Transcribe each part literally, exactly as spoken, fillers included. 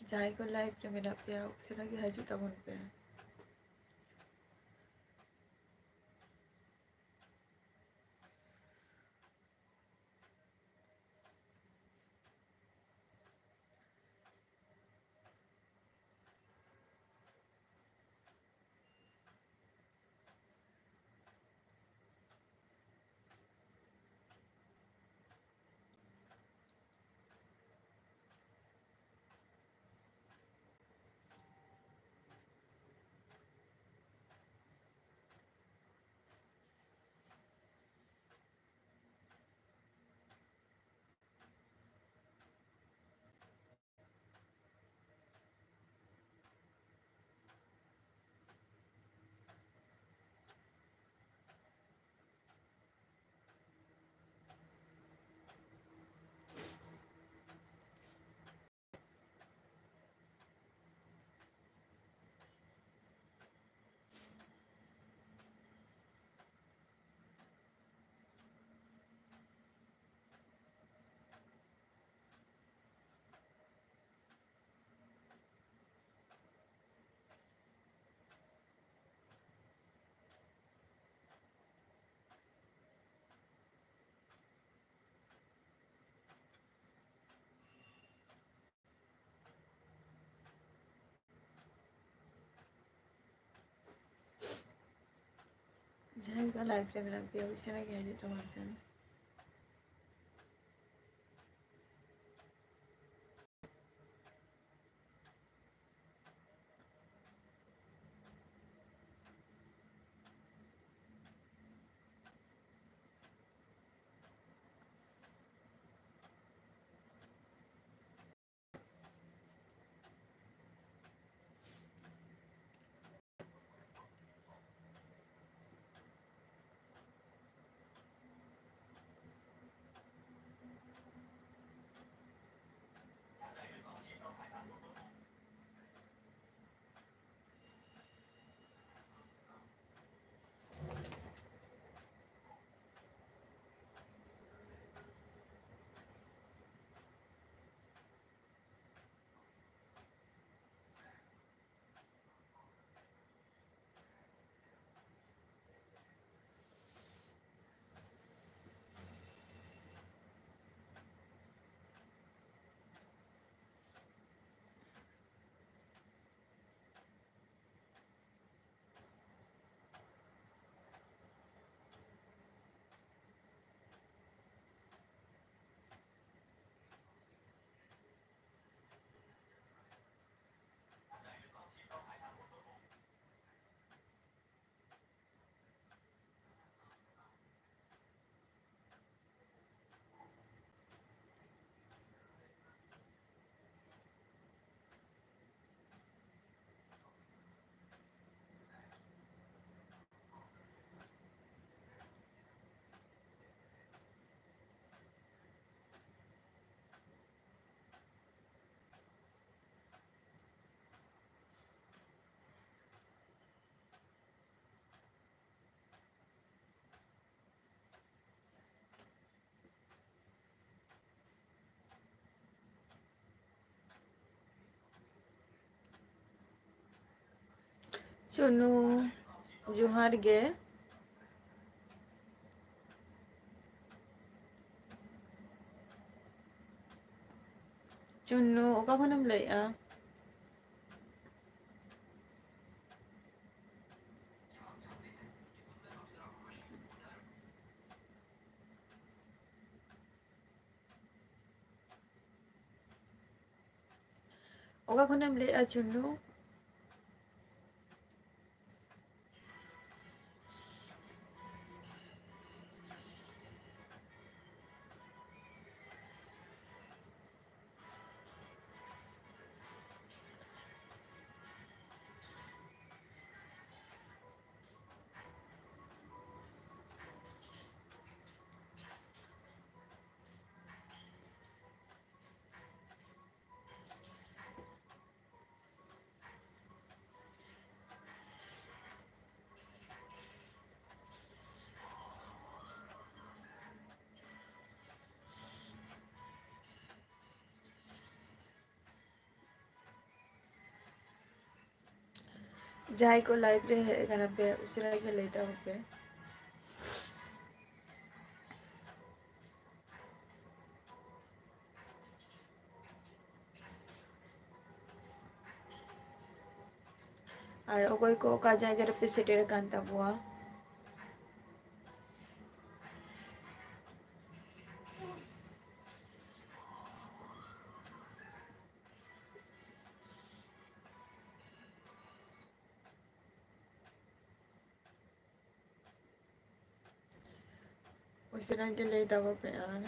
ᱡᱟᱦᱟᱸᱭ ᱠᱚ live ᱨᱮ ᱢᱮᱱᱟᱜ ᱯᱮᱭᱟ, ᱩᱥᱟᱹᱨᱟ ᱜᱮ ᱦᱤᱡᱩᱜ ᱛᱟᱵᱚᱱ ᱯᱮ᱾ ᱡᱟᱦᱟᱸᱭ ᱠᱚ live ᱨᱮ ᱢᱮᱱᱟᱜ ᱯᱮᱭᱟ, ᱩᱥᱟᱹᱨᱟ ᱜᱮ ᱦᱤᱡᱩᱜ ᱛᱟᱵᱚᱱ ᱯᱮ᱾ ᱪᱩᱱᱩ, ᱡᱚᱦᱟᱨ ᱜᱮ᱾ ᱪᱩᱱᱩ, ᱚᱠᱟ ᱠᱷᱚᱱᱮᱢ ᱞᱟᱹᱭᱮᱜᱼᱟ? ᱚᱠᱟ ᱠᱷᱚᱱᱮᱢ ᱞᱟᱹᱭᱮᱜᱼᱟ ᱪᱩᱱᱩ? ᱡᱟᱦᱟᱸᱭ ᱠᱚ live ᱨᱮ ᱦᱮᱡ ᱟᱠᱟᱱᱟ ᱯᱮ, ᱩᱥᱟᱹᱨᱟ ᱜᱮ ᱞᱟᱹᱭ ᱛᱟᱵᱚᱱ ᱯᱮ᱾ ᱟᱨ ᱚᱠᱚᱭ ᱠᱚ ᱚᱠᱟ ᱡᱟᱭᱜᱟ ᱨᱮᱯᱮ ᱥᱮᱴᱮᱨ ᱟᱠᱟᱱ ᱛᱟᱵᱚᱣᱟ? ᱩᱥᱟᱹᱨᱟ ᱜᱮ ᱞᱟᱹᱭ ᱛᱟᱵᱚ ᱯᱮ ᱟᱨ᱾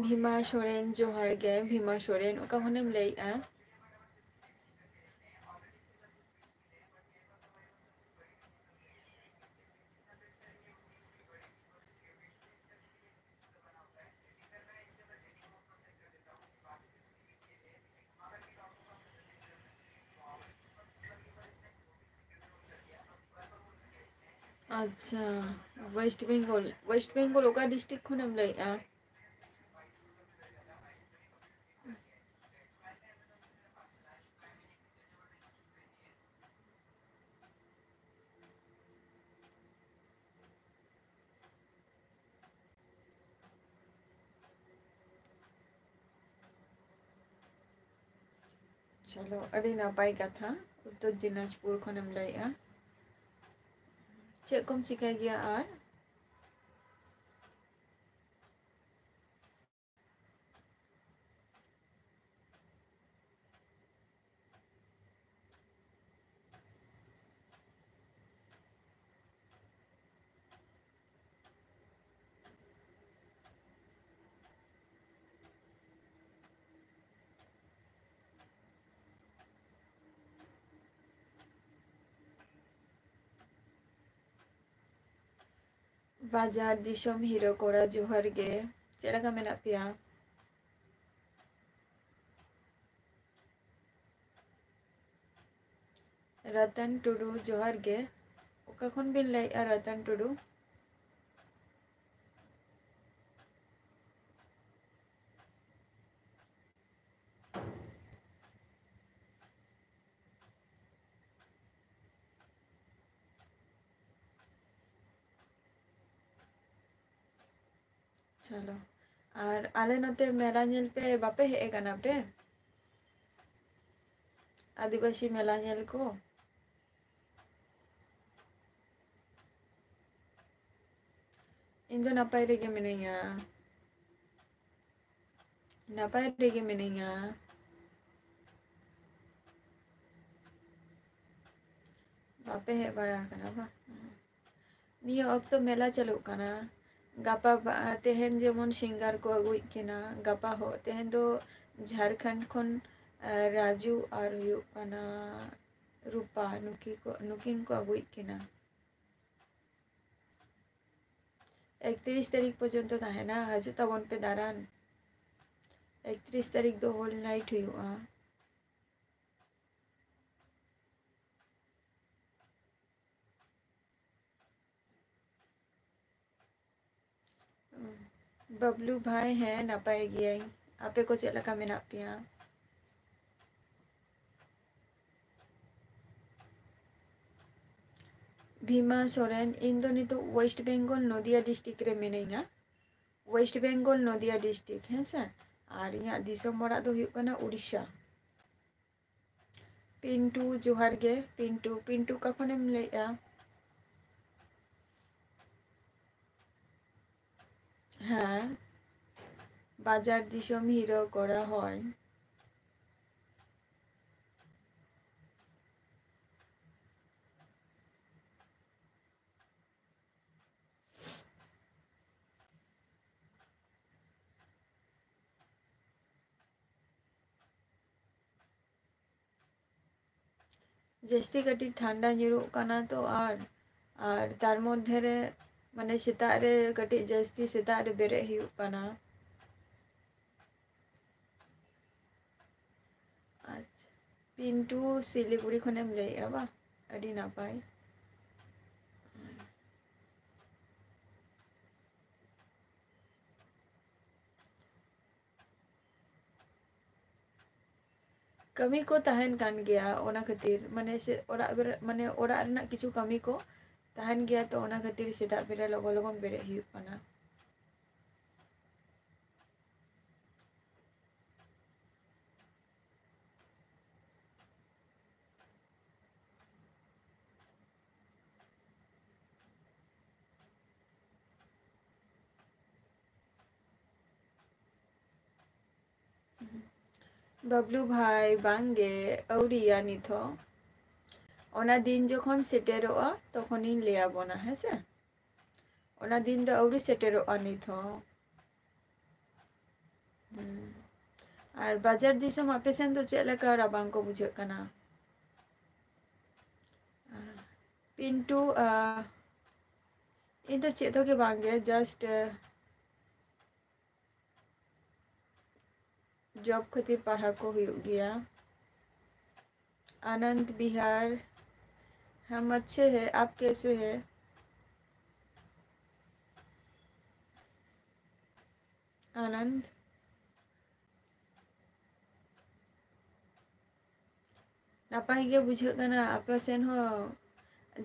ᱵᱷᱤᱢᱟ ᱥᱚᱨᱮᱱ, ᱡᱚᱦᱟᱨ ᱜᱮ᱾ ᱵᱷᱤᱢᱟ ᱥᱚᱨᱮᱱ, ᱚᱠᱟ ᱠᱷᱚᱱᱮᱢ ᱞᱟᱹᱭᱮᱜᱼᱟ? ᱟᱪᱪᱷᱟ, ᱳᱭᱮᱥᱴ ᱵᱮᱝᱜᱚᱞ, ᱳᱭᱮᱥᱴ ᱵᱮᱝᱜᱚᱞ ᱚᱠᱟ ᱰᱤᱥᱴᱨᱤᱠᱴ ᱠᱷᱚᱱᱮᱢ ᱞᱟᱹᱭᱮᱜᱼᱟ? ᱪᱚᱞᱚ, ᱟᱹᱰᱤ ᱱᱟᱯᱟᱭ ᱠᱟᱛᱷᱟ᱾ ᱩᱛᱛᱚᱨ ᱫᱤᱱᱟᱡᱽᱯᱩᱨ ᱠᱷᱚᱱᱮᱢ ᱞᱟᱹᱭᱮᱜᱼᱟ᱾ ᱪᱮᱫ ᱠᱚᱢ ᱪᱤᱠᱟᱹᱭ ᱜᱮᱭᱟ ᱟᱨ? ᱵᱟᱡᱟᱨ ᱫᱤᱥᱚᱢ ᱦᱤᱨᱳ ᱠᱚᱲᱟ, ᱡᱚᱦᱟᱨ ᱜᱮ᱾ ᱪᱮᱫ ᱞᱮᱠᱟ ᱢᱮᱱᱟᱜ ᱯᱮᱭᱟ? ᱨᱚᱛᱚᱱ ᱴᱩᱰᱩ, ᱡᱚᱦᱟᱨ ᱜᱮ᱾ ᱚᱠᱟ ᱠᱷᱚᱱ ᱵᱤᱱ ᱞᱟᱹᱭᱮᱜᱼᱟ, ᱨᱚᱛᱚᱱ ᱴᱩᱰᱩ? ᱪᱚᱞᱚ, ᱟᱨ ᱟᱞᱮ ᱱᱚᱛᱮ ᱢᱮᱞᱟ ᱧᱮᱞ ᱯᱮ ᱵᱟᱯᱮ ᱦᱮᱡ ᱟᱠᱟᱱᱟ ᱯᱮ? ᱟᱹᱫᱤᱵᱟᱹᱥᱤ ᱢᱮᱞᱟ ᱧᱮᱞ ᱠᱚ? ᱤᱧ ᱫᱚ ᱱᱟᱯᱟᱭ ᱨᱮᱜᱮ ᱢᱤᱱᱟᱹᱧᱟ᱾ ᱱᱟᱯᱟᱭ ᱨᱮᱜᱮ ᱢᱤᱱᱟᱹᱧᱟ᱾ ᱵᱟᱯᱮ ᱦᱮᱡ ᱵᱟᱲᱟ ᱟᱠᱟᱱᱟ ᱵᱟᱝ? ᱱᱤᱭᱟᱹ ᱚᱠᱛᱚ ᱢᱮᱞᱟ ᱪᱟᱹᱞᱩᱜ ᱠᱟᱱᱟ᱾ ᱜᱟᱯᱟ ᱵᱟ-, ᱛᱮᱦᱮᱧ ᱡᱮᱢᱚᱱ singer ᱠᱚ ᱟᱹᱜᱩᱭᱮᱫ ᱠᱤᱱᱟ, ᱜᱟᱯᱟ ᱦᱚᱸ, ᱛᱮᱦᱮᱧ ᱫᱚ ᱡᱷᱟᱲᱠᱷᱚᱸᱰ ᱠᱷᱚᱱ, ᱟᱨ ᱨᱟᱡᱩ ᱟᱨ ᱦᱩᱭᱩᱜ ᱠᱟᱱᱟ ᱨᱩᱯᱟ, ᱱᱩᱠᱤ ᱠᱚ, ᱱᱩᱠᱤᱱ ᱠᱚ ᱟᱹᱜᱩᱭᱮᱫ ᱠᱤᱱᱟ᱾ ᱮᱠᱛᱨᱤᱥ ᱛᱟᱹᱨᱤᱠᱷ ᱯᱚᱨᱡᱚᱱᱛᱚ ᱛᱟᱦᱮᱱᱟ, ᱦᱤᱡᱩᱜ ᱛᱟᱵᱚᱱ ᱯᱮ ᱫᱟᱬᱟᱱ᱾ ᱮᱠᱛᱨᱤᱥ ᱛᱟᱹᱨᱤᱠᱷ ᱫᱚ whole night ᱦᱩᱭᱩᱜᱼᱟ᱾ ᱵᱟᱵᱞᱩ ᱵᱷᱟᱭ, ᱦᱮᱸ, ᱱᱟᱯᱟᱭ ᱜᱤᱭᱟᱹᱧ᱾ ᱟᱯᱮ ᱠᱚ ᱪᱮᱫ ᱞᱮᱠᱟ ᱢᱮᱱᱟᱜ ᱯᱮᱭᱟ? ᱵᱷᱤᱢᱟ ᱥᱚᱨᱮᱱ, ᱤᱧ ᱫᱚ ᱱᱤᱛᱚᱜ West Bengal, ᱱᱚᱫᱤᱭᱟ district ᱨᱮ ᱢᱤᱱᱟᱹᱧᱟ᱾ West Bengal, ᱱᱚᱫᱤᱭᱟ district, ᱦᱮᱸ ᱥᱮ? ᱟᱨ ᱤᱧᱟᱹᱜ ᱫᱤᱥᱚᱢ ᱚᱲᱟᱜ ᱫᱚ ᱦᱩᱭᱩᱜ ᱠᱟᱱᱟ ᱩᱲᱤᱥᱥᱟ᱾ ᱯᱤᱱᱴᱩ, ᱡᱚᱦᱟᱨ ᱜᱮ᱾ ᱯᱤᱱᱴᱩ, ᱯᱤᱱᱴᱩ, ᱚᱠᱟ ᱠᱷᱚᱱᱮᱢ ᱞᱟᱹᱭᱮᱜᱼᱟ? ᱦᱮᱸ, ᱵᱟᱡᱟᱨ ᱫᱤᱥᱚᱢ ᱦᱤᱨᱳ ᱠᱚᱲᱟ, ᱦᱳᱭ᱾ ᱡᱟᱹᱥᱛᱤ ᱠᱟᱹᱴᱤᱡ ᱴᱷᱟᱱᱰᱟ ᱧᱩᱨᱩᱜ ᱠᱟᱱᱟ ᱛᱚ, ᱟᱨ, ᱟᱨ ᱛᱟᱨ ᱢᱚᱫᱽᱫᱷᱮ ᱨᱮ, ᱢᱟᱱᱮ, ᱥᱮᱛᱟᱜ ᱨᱮ ᱠᱟᱹᱴᱤᱡ ᱡᱟᱹᱥᱛᱤ ᱥᱮᱛᱟᱜ ᱨᱮ ᱵᱮᱨᱮᱫ ᱦᱩᱭᱩᱜ ᱠᱟᱱᱟ᱾ ᱟᱪᱪᱷᱟ, ᱯᱤᱱᱴᱩ ᱥᱤᱞᱤᱜᱩᱲᱤ ᱠᱷᱚᱱᱮᱢ ᱞᱟᱹᱭᱮᱜᱼᱟ ᱵᱟᱝ? ᱟᱹᱰᱤ ᱱᱟᱯᱟᱭ᱾ ᱠᱟᱹᱢᱤ ᱠᱚ ᱛᱟᱦᱮᱱ ᱠᱟᱱ ᱜᱮᱭᱟ, ᱚᱱᱟ ᱠᱷᱟᱹᱛᱤᱨ, ᱢᱟᱱᱮ, ᱥᱮ ᱚᱲᱟᱜ ᱵᱮᱨᱮᱫ, ᱢᱟᱱᱮ, ᱚᱲᱟᱜ ᱨᱮᱱᱟᱜ ᱠᱤᱪᱷᱩ ᱠᱟᱹᱢᱤ ᱠᱚ ᱛᱟᱦᱮᱱ ᱜᱮᱭᱟ, ᱛᱚ ᱚᱱᱟ ᱠᱷᱟᱹᱛᱤᱨ ᱥᱮᱛᱟᱜ ᱵᱮᱨᱟ ᱞᱚᱜᱚᱱ ᱞᱚᱜᱚᱱ ᱵᱮᱨᱮᱫ ᱦᱩᱭᱩᱜ ᱠᱟᱱᱟ᱾ ᱵᱟᱵᱞᱩ ᱵᱷᱟᱭ, ᱵᱟᱝ ᱜᱮ, ᱟᱹᱣᱨᱤᱭᱟ ᱱᱤᱛ ᱦᱚᱸ᱾ ᱚᱱᱟ ᱫᱤᱱ ᱡᱚᱠᱷᱚᱱ ᱥᱮᱴᱮᱨᱚᱜᱼᱟ, ᱛᱚᱠᱷᱚᱱᱤᱧ ᱞᱟᱹᱭ ᱟᱵᱚᱱᱟ, ᱦᱮᱸ ᱥᱮ? ᱚᱱᱟ ᱫᱤᱱ ᱫᱚ ᱟᱹᱣᱨᱤ ᱥᱮᱴᱮᱨᱚᱜᱼᱟ ᱱᱤᱛ ᱦᱚᱸ᱾ ᱦᱩᱸ᱾ ᱟᱨ ᱵᱟᱡᱟᱨ ᱫᱤᱥᱚᱢ ᱟᱯᱮ ᱥᱮᱱ ᱫᱚ ᱪᱮᱫ ᱞᱮᱠᱟ ᱨᱟᱵᱟᱝ ᱠᱚ ᱵᱩᱡᱷᱟᱹᱜ ᱠᱟᱱᱟ? ᱯᱤᱱᱴᱩ, ᱟᱸ, ᱤᱧ ᱫᱚ ᱪᱮᱫ ᱦᱚᱸ ᱜᱮ ᱵᱟᱝ ᱜᱮ, just, ᱟᱸ, job ᱠᱷᱟᱹᱛᱤᱨ ᱯᱟᱲᱦᱟᱣ ᱠᱚ ᱦᱩᱭᱩᱜ ᱜᱮᱭᱟ᱾ ᱟᱱᱚᱱᱫ ᱵᱤᱦᱟᱨ, ᱦᱟᱢ ᱟᱪᱪᱷᱮ ᱦᱮ, ᱟᱯ ᱠᱮᱥᱮ ᱦᱮ? ᱟᱱᱚᱱᱫ᱾ ᱱᱟᱯᱟᱭ ᱜᱮ ᱵᱩᱡᱷᱟᱹᱜ ᱠᱟᱱᱟ ᱟᱯᱮ ᱥᱮᱱ ᱦᱚᱸ,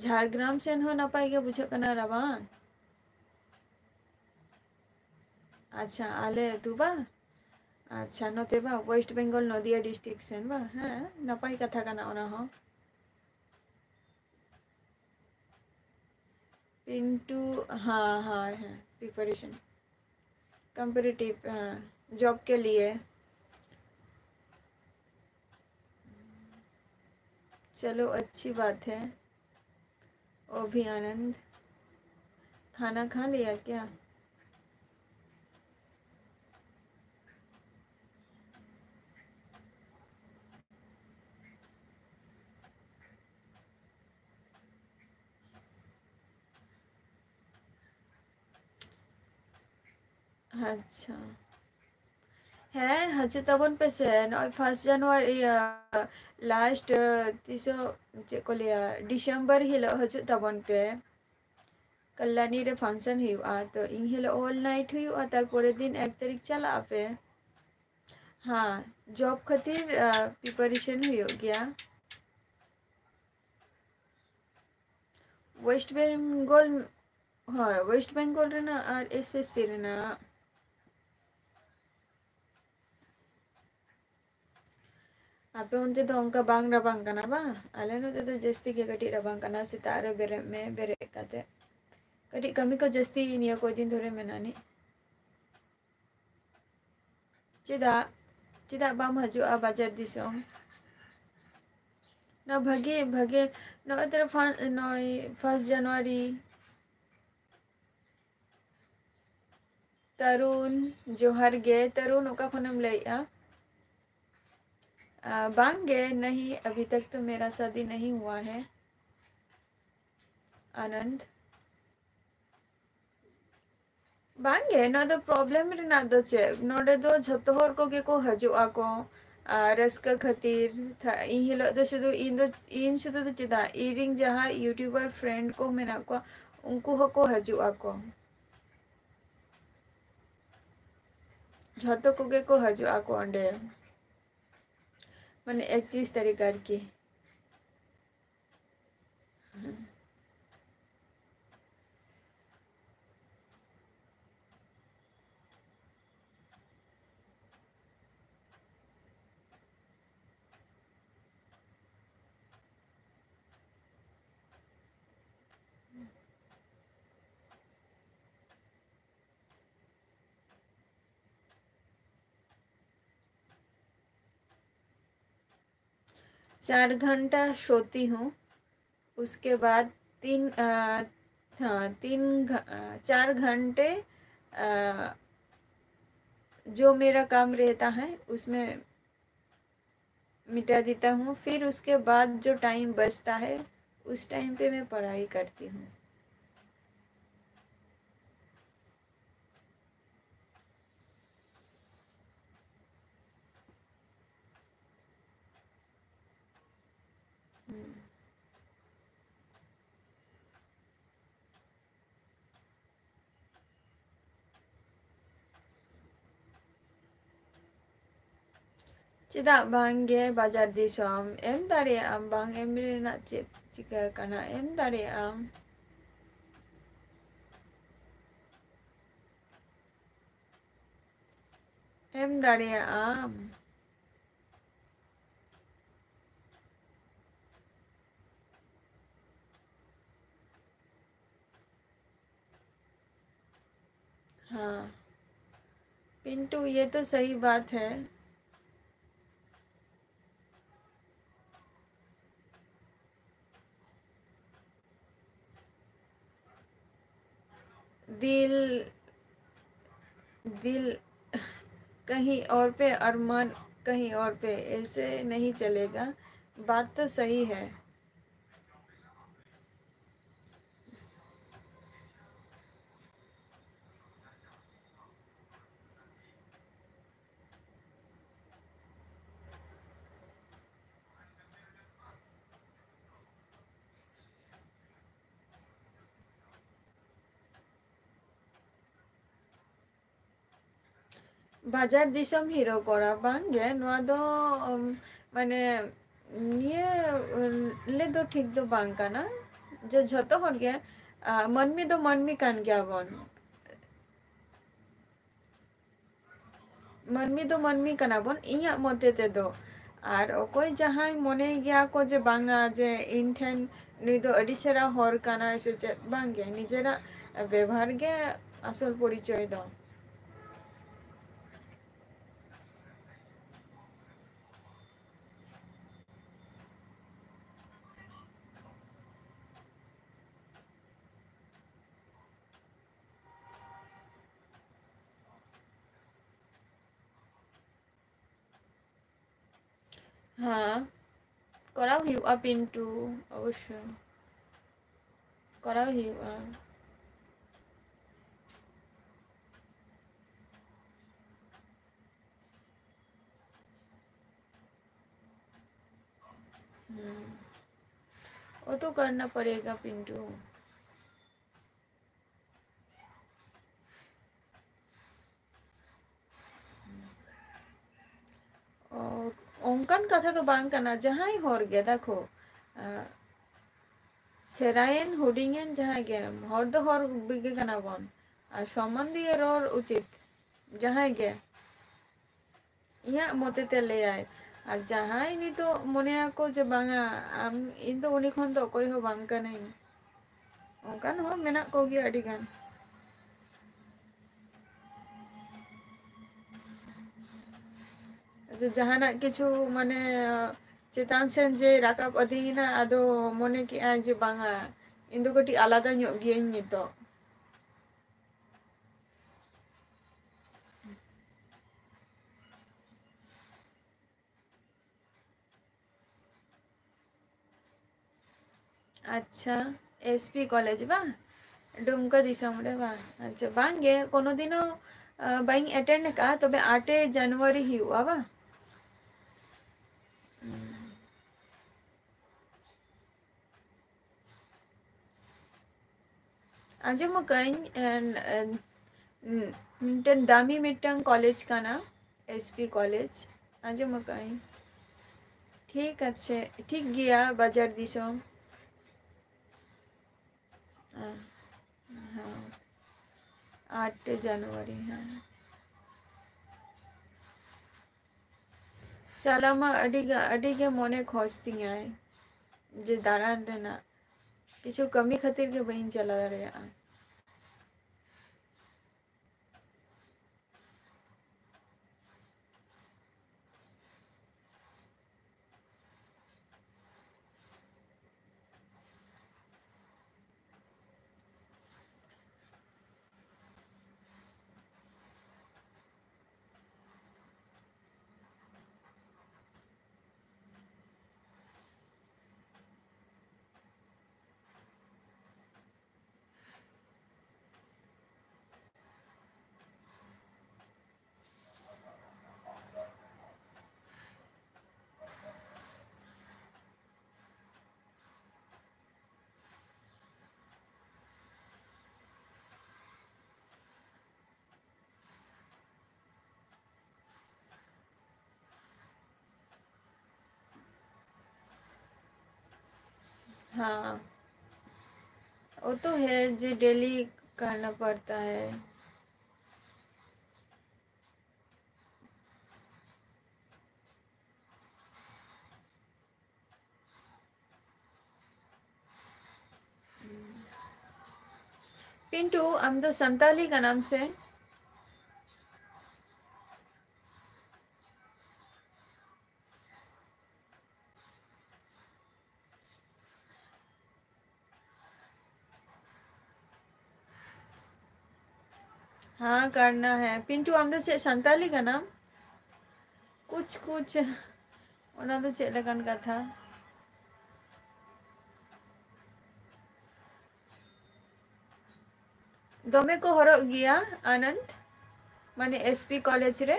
ᱡᱷᱟᱲᱜᱨᱟᱢ ᱥᱮᱱ ᱦᱚᱸ ᱱᱟᱯᱟᱭ ᱜᱮ ᱵᱩᱡᱷᱟᱹᱜ ᱠᱟᱱᱟ ᱨᱟᱵᱟᱝ? ᱟᱪᱪᱷᱟ, ᱟᱞᱮ ᱟᱹᱛᱩ ᱵᱟᱝ? ᱟᱪᱪᱷᱟ, ᱱᱚᱛᱮ ᱵᱟᱝ, West Bengal ᱱᱚᱫᱤᱭᱟ district ᱥᱮᱱ ᱵᱟᱝ? ᱦᱮᱸ, ᱱᱟᱯᱟᱭ ᱠᱟᱛᱷᱟ ᱠᱟᱱᱟ ᱚᱱᱟ ᱦᱚᱸ᱾ ᱯᱤᱱᱴᱩ, हाँ, हाँ, है, preparation, competitive, हाँ, job के लिए। चलो, अच्छी बात है। ओ भी आनंद, खाना खा लिया क्या? ᱟᱪᱪᱷᱟ᱾ ᱦᱮᱸ, ᱦᱤᱡᱩᱜ ᱛᱟᱵᱚᱱ ᱯᱮᱥᱮ᱾ ᱱᱚᱜᱼᱚᱭ first January, ᱤᱭᱟᱹ, last, ᱛᱤᱥᱚᱜ, ᱪᱮᱫ ᱠᱚ ᱞᱟᱹᱭᱟ, December ᱦᱤᱞᱳᱜ ᱦᱤᱡᱩᱜ ᱛᱟᱵᱚᱱ ᱯᱮ᱾ ᱠᱟᱞᱞᱟᱱᱤ ᱨᱮ function ᱦᱩᱭᱩᱜᱼᱟ, ᱛᱚ ᱤᱱ ᱦᱤᱞᱳᱜ all night ᱦᱩᱭᱩᱜᱼᱟ, ᱛᱟᱨᱯᱚᱨᱮᱨ ᱫᱤᱱ ᱮᱠ ᱛᱟᱹᱨᱤᱠᱷ ᱪᱟᱞᱟᱜ ᱟᱯᱮ᱾ ᱦᱮᱸ, job ᱠᱷᱟᱹᱛᱤᱨ, ᱟ, preparation ᱦᱩᱭᱩᱜ ᱜᱮᱭᱟ᱾ West Bengal, ᱦᱳᱭ, West Bengal ᱨᱮᱱᱟᱜ ᱟᱨ S S C ᱨᱮᱱᱟᱜ᱾ ᱟᱯᱮ ᱚᱱᱛᱮ ᱫᱚ ᱚᱱᱠᱟ ᱵᱟᱝ ᱨᱟᱵᱟᱝ ᱠᱟᱱᱟ ᱵᱟᱝ? ᱟᱞᱮ ᱱᱚᱛᱮ ᱫᱚ ᱡᱟᱹᱥᱛᱤ ᱜᱮ ᱠᱟᱹᱴᱤᱡ ᱨᱟᱵᱟᱝ ᱠᱟᱱᱟ᱾ ᱥᱮᱛᱟᱜ ᱨᱮ ᱵᱮᱨᱮᱫ ᱢᱮ, ᱵᱮᱨᱮᱫ ᱠᱟᱛᱮ ᱠᱟᱹᱴᱤᱡ ᱠᱟᱹᱢᱤ ᱠᱚ ᱡᱟᱹᱥᱛᱤ ᱱᱤᱭᱟᱹ ᱠᱚ ᱫᱤᱱ ᱫᱷᱚᱨᱮ ᱢᱮᱱᱟᱜ ᱟᱹᱱᱤᱡ᱾ ᱪᱮᱫᱟᱜ, ᱪᱮᱫᱟᱜ ᱵᱟᱢ ᱦᱤᱡᱩᱜᱼᱟ ᱵᱟᱡᱟᱨ ᱫᱤᱥᱚᱢ? ᱱᱚᱣᱟ ᱵᱷᱟᱜᱮ, ᱵᱷᱟᱜᱮ, ᱱᱚᱜᱼᱚᱭ ᱛᱚᱨᱟ ᱯᱷᱟ-, ᱱᱚᱜᱼᱚᱭ first January᱾ ᱛᱟᱨᱩᱱ, ᱡᱚᱦᱟᱨ ᱜᱮ᱾ ᱛᱟᱨᱩᱱ, ᱚᱠᱟ ᱠᱷᱚᱱᱮᱢ ᱞᱟᱹᱭᱮᱜᱼᱟ? ᱟ, ᱵᱟᱝ ᱜᱮ, नहीं, अभी तक तो मेरा शादी नहीं हुआ है। ᱟᱱᱚᱱᱫ, ᱵᱟᱝ ᱜᱮ, ᱱᱚᱣᱟ ᱫᱚ problem ᱨᱮᱱᱟᱜ ᱫᱚ ᱪᱮᱫ? ᱱᱚᱰᱮ ᱫᱚ ᱡᱷᱚᱛᱚ ᱦᱚᱲ ᱠᱚᱜᱮ ᱠᱚ ᱦᱤᱡᱩᱜ ᱟᱠᱚ, ᱟᱨ ᱨᱟᱹᱥᱠᱟᱹ ᱠᱷᱟᱹᱛᱤᱨ ᱛᱷᱟ-, ᱤᱧ ᱦᱤᱞᱳᱜ ᱫᱚ ᱥᱩᱫᱷᱩ ᱤᱧ ᱫᱚ, ᱤᱧ ᱥᱩᱫᱷᱩ ᱫᱚ ᱪᱮᱫᱟᱜ, ᱤᱧ ᱨᱮᱱ ᱡᱟᱦᱟᱸᱭ YouTuber friend ᱠᱚ ᱢᱮᱱᱟᱜ ᱠᱚᱣᱟ, ᱩᱱᱠᱩ ᱦᱚᱸᱠᱚ ᱦᱤᱡᱩᱜ ᱟᱠᱚ᱾ ᱡᱷᱚᱛᱚ ᱠᱚᱜᱮ ᱠᱚ ᱦᱤᱡᱩᱜ ᱟᱠᱚ ᱚᱸᱰᱮ, ᱢᱟᱱᱮ ᱮᱠᱛᱨᱤᱥ ᱛᱟᱹᱨᱤᱠᱷ ᱟᱨᱠᱤ᱾ चार घंटा सोती हूँ, उसके बाद तीन, अ, हाँ, तीन घ-, अ, चार घंटे, अ, जो मेरा काम रहता है, उसमें मिटा देता हूँ। फिर उसके बाद जो टाइम बचता है, उस टाइम पे मैं पढ़ाई करती हूँ। हम्म। ᱪᱮᱫᱟᱜ ᱵᱟᱝ ᱜᱮ ᱵᱟᱡᱟᱨ ᱫᱤᱥᱚᱢ? ᱮᱢ ᱫᱟᱲᱮᱭᱟᱜ ᱟᱢ, ᱵᱟᱝ ᱮᱢ ᱨᱮᱱᱟᱜ ᱪᱮᱫ ᱪᱤᱠᱟᱹ ᱠᱟᱱᱟ? ᱮᱢ ᱫᱟᱲᱮᱭᱟᱜ ᱟᱢ, ᱮᱢ ᱫᱟᱲᱮᱭᱟᱜ ᱟᱢ᱾ हाँ, पिंटू, ये तो सही बात है। दिल, दिल कहीं और पे और मन कहीं और पे, ऐसे नहीं चलेगा। बात तो सही है। ᱵᱟᱡᱟᱨ ᱫᱤᱥᱚᱢ ᱦᱤᱨᱳ ᱠᱚᱲᱟ ᱵᱟᱝ ᱜᱮ, ᱱᱚᱣᱟ ᱫᱚ, ᱩᱢ, ᱢᱟᱱᱮ, ᱱᱤᱭᱟᱹ, ᱩᱢ, ᱞᱟᱹᱭ ᱫᱚ ᱴᱷᱤᱠ ᱫᱚ ᱵᱟᱝ ᱠᱟᱱᱟ ᱡᱮ ᱡᱷᱚᱛᱚ ᱦᱚᱲ ᱜᱮ, ᱟ, ᱢᱟᱹᱱᱢᱤ ᱫᱚ ᱢᱟᱹᱱᱢᱤ ᱠᱟᱱ ᱜᱮᱭᱟ ᱵᱚᱱ᱾ ᱢᱟᱹᱱᱢᱤ ᱫᱚ ᱢᱟᱹᱱᱢᱤ ᱠᱟᱱᱟ ᱵᱚᱱ, ᱤᱧᱟᱹᱜ ᱢᱚᱛᱮ ᱛᱮᱫᱚ᱾ ᱟᱨ ᱚᱠᱚᱭ ᱡᱟᱦᱟᱸᱭ ᱢᱚᱱᱮᱭ ᱜᱮᱭᱟ ᱠᱚ ᱡᱮ ᱵᱟᱝᱟ, ᱡᱮ ᱤᱧ ᱴᱷᱮᱱ ᱱᱩᱭ ᱫᱚ ᱟᱹᱰᱤ ᱪᱮᱦᱨᱟ ᱦᱚᱲ ᱠᱟᱱᱟᱭ ᱥᱮ ᱪᱮᱫ, ᱵᱟᱝ ᱜᱮ, ᱱᱤᱡᱮᱨᱟᱜ ᱵᱮᱵᱷᱟᱨ ᱜᱮ ᱟᱥᱚᱞ ᱯᱚᱨᱤᱪᱚᱭ ᱫᱚ᱾ ᱦᱮᱸ, ᱠᱚᱨᱟᱣ ᱦᱩᱭᱩᱜᱼᱟ ᱯᱤᱱᱴᱩ, ᱚᱵᱚᱥᱥᱳᱭ ᱠᱚᱨᱟᱣ ᱦᱩᱭᱩᱜᱼᱟ᱾ हम्म, वो तो करना पड़ेगा पिंटू। ᱚ, ᱚᱱᱠᱟᱱ ᱠᱟᱛᱷᱟ ᱫᱚ ᱵᱟᱝ ᱠᱟᱱᱟ, ᱡᱟᱦᱟᱸᱭ ᱦᱚᱲ ᱜᱮ ᱫᱮᱠᱷᱚ, ᱟ, ᱥᱮᱬᱟᱭᱮᱱ ᱦᱩᱰᱤᱧᱮᱱ ᱡᱟᱦᱟᱸᱭ ᱜᱮ, ᱦᱚᱲ ᱫᱚ ᱦᱚᱲ ᱜᱮ ᱠᱟᱱᱟ ᱵᱚᱱ, ᱟᱨ ᱥᱚᱢᱢᱟᱱ ᱫᱤᱭᱮ ᱨᱚᱲ ᱩᱪᱤᱛ ᱡᱟᱦᱟᱸᱭ ᱜᱮ᱾ ᱤᱧᱟᱹᱜ ᱢᱚᱛᱮ ᱛᱮ ᱞᱟᱹᱭᱟᱭ᱾ ᱟᱨ ᱡᱟᱦᱟᱸᱭ ᱱᱤᱛᱚᱜ ᱢᱚᱱᱮᱭᱟᱠᱚ ᱡᱮ ᱵᱟᱝᱟ, ᱟᱢ, ᱤᱧ ᱫᱚ ᱩᱱᱤ ᱠᱷᱚᱱ ᱫᱚ ᱚᱠᱚᱭ ᱦᱚᱸ ᱵᱟᱝ ᱠᱟᱹᱱᱟᱹᱧ, ᱚᱱᱠᱟᱱ ᱦᱚᱲ ᱢᱮᱱᱟᱜ ᱠᱚᱜᱮᱭᱟ ᱟᱹᱰᱤ ᱜᱟᱱ᱾ ᱡᱮ ᱡᱟᱦᱟᱱᱟᱜ ᱠᱤᱪᱷᱩ ᱢᱟᱱᱮ ᱪᱮᱛᱟᱱ ᱥᱮᱱ ᱡᱮ ᱨᱟᱠᱟᱵ ᱤᱫᱤᱭᱮᱱᱟ, ᱟᱫᱚ ᱢᱚᱱᱮ ᱠᱮᱜᱼᱟᱭ ᱡᱮ ᱵᱟᱝᱟ, ᱤᱧ ᱫᱚ ᱠᱟᱹᱴᱤᱡ ᱟᱞᱟᱫᱟ ᱧᱚᱜ ᱜᱤᱭᱟᱹᱧ ᱱᱤᱛᱚᱜ᱾ ᱟᱪᱪᱷᱟ, ᱮᱥ ᱯᱤ ᱠᱚᱞᱮᱡᱽ ᱵᱟᱝ? ᱰᱩᱢᱠᱟ ᱫᱤᱥᱚᱢ ᱨᱮ ᱵᱟᱝ? ᱟᱪᱪᱷᱟ, ᱵᱟᱝ ᱜᱮ, ᱠᱳᱱᱳ ᱫᱤᱱ ᱦᱚᱸ, ᱟ, ᱵᱟᱹᱧ ᱮᱴᱮᱱᱰ ᱟᱠᱟᱫᱼᱟ, ᱛᱚᱵᱮ ᱟᱴᱮ ᱡᱟᱱᱩᱣᱟᱨᱤ ᱦᱩᱭᱩᱜᱼᱟ ᱵᱟᱝ? ᱟᱸᱡᱚᱢ ᱟᱠᱟᱫᱟᱹᱧ, ᱮᱱ, ᱮᱱ, ᱩᱸ, ᱢᱤᱫᱴᱮᱱ ᱫᱟᱢᱤ ᱢᱤᱫᱴᱟᱝ ᱠᱚᱞᱮᱡᱽ ᱠᱟᱱᱟ, ᱮᱥ ᱯᱤ ᱠᱚᱞᱮᱡᱽ, ᱟᱸᱡᱚᱢ ᱟᱠᱟᱫᱟᱹᱧ᱾ ᱴᱷᱤᱠ ᱟᱪᱷᱮ, ᱴᱷᱤᱠ ᱜᱮᱭᱟ, ᱵᱟᱡᱟᱨ ᱫᱤᱥᱚᱢ᱾ ᱦᱮᱸ, ᱦᱮᱸ, ᱟᱴ ᱡᱟᱱᱩᱣᱟᱨᱤ, ᱦᱮᱸ᱾ ᱪᱟᱞᱟᱣ ᱢᱟ ᱟᱹᱰᱤ ᱜᱟ-, ᱟᱹᱰᱤ ᱜᱮ ᱢᱚᱱᱮ ᱠᱷᱚᱡᱽ ᱛᱤᱧᱟᱭ ᱡᱮ ᱫᱟᱬᱟᱱ ᱨᱮᱱᱟᱜ, ᱠᱤᱪᱷᱩ ᱠᱟᱹᱢᱤ ᱠᱷᱟᱹᱛᱤᱨ ᱜᱮ ᱵᱟᱹᱧ ᱪᱟᱞᱟᱣ ᱫᱟᱲᱮᱭᱟᱜᱼᱟ᱾ हाँ, वो तो है जे डेली करना पड़ता है। ᱯᱤᱱᱴᱩ, ᱟᱢ ᱫᱚ ᱥᱟᱱᱛᱟᱞᱤ ᱠᱟᱱᱟᱢ ᱥᱮ? हाँ, करना है। पिंटू, ᱟᱢ ᱫᱚ ᱪᱮᱫ ᱥᱟᱱᱛᱟᱞᱤ ᱠᱟᱱᱟᱢ? कुछ कुछ, ᱚᱱᱟ ᱫᱚ ᱪᱮᱫ ᱞᱮᱠᱟᱱ ᱠᱟᱛᱷᱟ? ᱫᱚᱢᱮ ᱠᱚ ᱦᱚᱨᱚᱜ ᱜᱮᱭᱟ ᱟᱱᱚᱱᱫ, ᱢᱟᱱᱮ ᱮᱥ ᱯᱤ ᱠᱚᱞᱮᱡᱽ ᱨᱮ᱾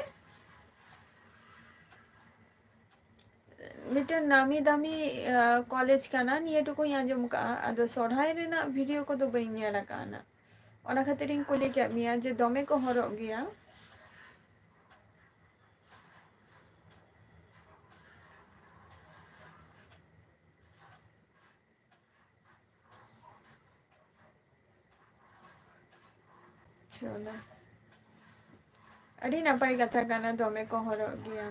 ᱢᱤᱫᱴᱮᱱ ᱱᱟᱢᱤ ᱫᱟᱢᱤ, ᱟᱸ, ᱠᱚᱞᱮᱡᱽ ᱠᱟᱱᱟ, ᱱᱤᱭᱟᱹ ᱴᱩᱠᱩᱧ ᱟᱸᱡᱚᱢ ᱠᱟᱜᱼᱟ᱾ ᱟᱫᱚ ᱥᱚᱨᱦᱟᱭ ᱨᱮᱱᱟᱜ ᱵᱷᱤᱰᱤᱭᱳ ᱠᱚᱫᱚ ᱵᱟᱹᱧ ᱧᱮᱞ ᱟᱠᱟᱫᱼᱟ ᱱᱟᱜ᱾ ᱚᱱᱟ ᱠᱷᱟᱹᱛᱤᱨᱤᱧ ᱠᱩᱞᱤ ᱠᱮᱫ ᱢᱮᱭᱟ ᱡᱮ ᱫᱚᱢᱮ ᱠᱚ ᱦᱚᱨᱚᱜ ᱜᱮᱭᱟ᱾ ᱪᱚᱞᱚ, ᱟᱹᱰᱤ ᱱᱟᱯᱟᱭ ᱠᱟᱛᱷᱟ ᱠᱟᱱᱟ, ᱫᱚᱢᱮ ᱠᱚ ᱦᱚᱨᱚᱜ ᱜᱮᱭᱟ᱾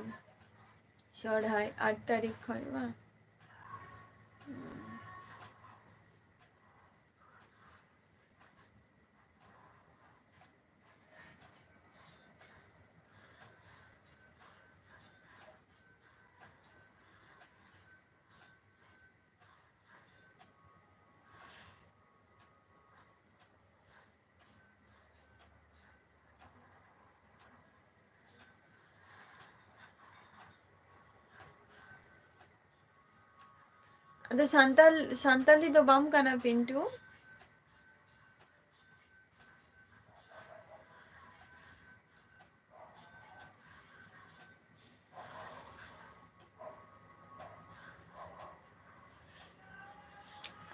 ᱥᱚᱨᱦᱟᱭ ᱟᱴ ᱛᱟᱹᱨᱤᱠᱷ ᱠᱷᱚᱱ ᱵᱟᱝ? ᱟᱫᱚ ᱥᱟᱱᱛᱟᱞ, ᱥᱟᱱᱛᱟᱞᱤ ᱫᱚ ᱵᱟᱢ ᱠᱟᱱᱟ, ᱯᱤᱱᱴᱩ᱾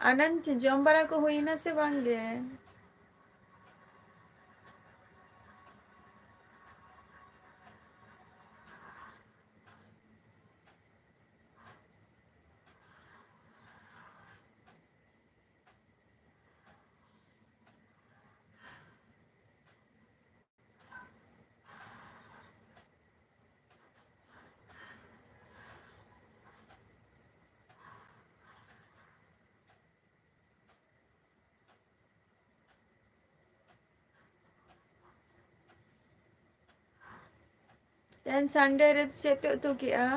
ᱟᱱᱟᱱᱫ, ᱡᱚᱢ ᱵᱟᱲᱟ ᱠᱚ ᱦᱩᱭᱱᱟ ᱥᱮ ᱵᱟᱝ ᱜᱮ? ᱛᱮᱦᱮᱧ ᱥᱟᱱᱰᱮ ᱨᱮ ᱪᱮᱫ ᱯᱮ ᱩᱛᱩ ᱠᱮᱜᱼᱟ,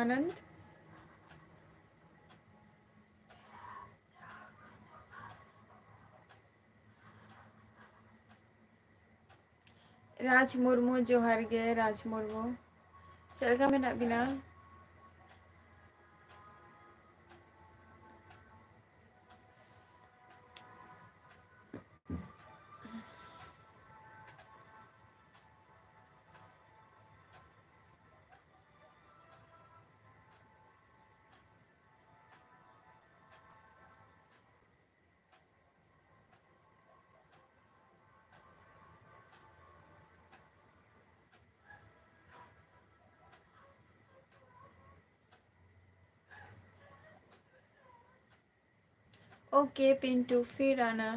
ᱟᱱᱚᱱᱫ? ᱨᱟᱡᱽ ᱢᱩᱨᱢᱩ, ᱡᱚᱦᱟᱨ ᱜᱮ ᱨᱟᱡᱽ ᱢᱩᱨᱢᱩ, ᱪᱮᱫ ᱞᱮᱠᱟ ᱢᱮᱱᱟᱜ ᱵᱤᱱᱟ? Okay, Pintu, फिर आना।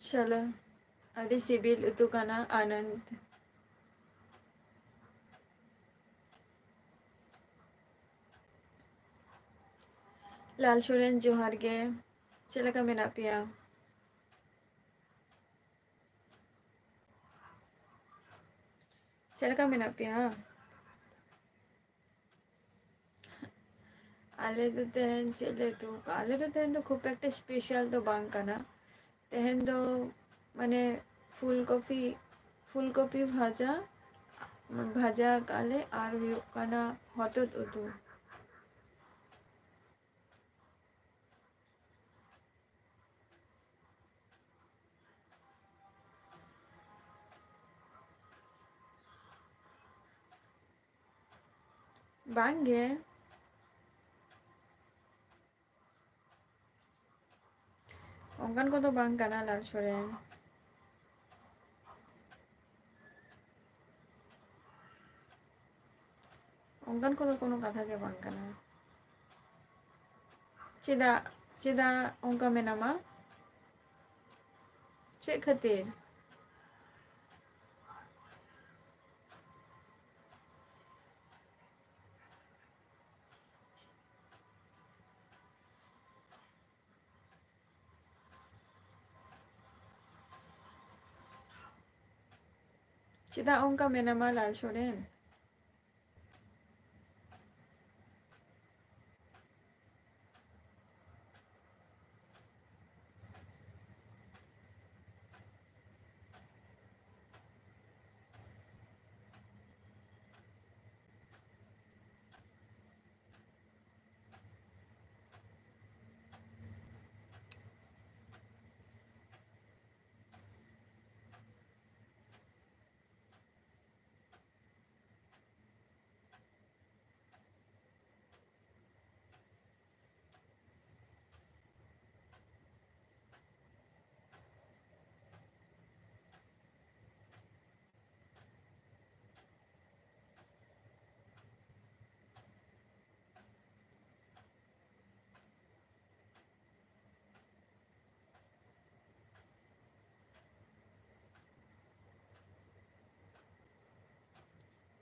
ᱪᱚᱞᱚ, ᱟᱹᱰᱤ ᱥᱤᱵᱤᱞ ᱩᱛᱩ ᱠᱟᱱᱟ, ᱟᱱᱚᱱᱫ᱾ ᱞᱟᱞ ᱥᱚᱨᱮᱱ, ᱡᱚᱦᱟᱨ ᱜᱮ᱾ ᱪᱮᱫ ᱞᱮᱠᱟ ᱢᱮᱱᱟᱜ ᱯᱮᱭᱟ? ᱪᱮᱫ ᱞᱮᱠᱟ ᱢᱮᱱᱟᱜ ᱯᱮᱭᱟ? ᱟᱞᱮ ᱫᱚ ᱛᱮᱦᱮᱧ ᱪᱮᱫ ᱞᱮ ᱩᱛᱩ ᱟᱠᱟᱫᱼᱟ? ᱟᱞᱮ ᱫᱚ ᱛᱮᱦᱮᱧ ᱫᱚ ᱠᱷᱩᱵ ᱮᱠᱴᱟ special ᱫᱚ ᱵᱟᱝ ᱠᱟᱱᱟ᱾ ᱛᱮᱦᱮᱧ ᱫᱚ ᱢᱟᱱᱮ ᱯᱷᱩᱞ ᱠᱚᱯᱤ, ᱯᱷᱩᱞ ᱠᱚᱯᱤ ᱵᱷᱟᱡᱟ, ᱵᱷᱟᱡᱟ ᱟᱠᱟᱫ ᱞᱮ, ᱟᱨ ᱦᱩᱭᱩᱜ ᱠᱟᱱᱟ ᱦᱚᱛᱚᱫ ᱩᱛᱩ᱾ ᱵᱟᱝ ᱜᱮ, ᱚᱱᱠᱟᱱ ᱠᱚᱫᱚ ᱵᱟᱝ ᱠᱟᱱᱟ ᱞᱟᱞ ᱥᱚᱨᱮᱱ᱾ ᱚᱱᱠᱟᱱ ᱠᱚᱫᱚ ᱠᱳᱱᱳ ᱠᱟᱛᱷᱟ ᱜᱮ ᱵᱟᱝ ᱠᱟᱱᱟ᱾ ᱪᱮᱫᱟᱜ, ᱪᱮᱫᱟᱜ ᱚᱱᱠᱟ ᱢᱮᱱᱟᱢᱟ? ᱪᱮᱫ ᱠᱷᱟᱹᱛᱤᱨ? ᱪᱮᱫᱟᱜ ᱚᱱᱠᱟ ᱢᱮᱱᱟᱢᱟ ᱞᱟᱞ ᱥᱚᱨᱮᱱ?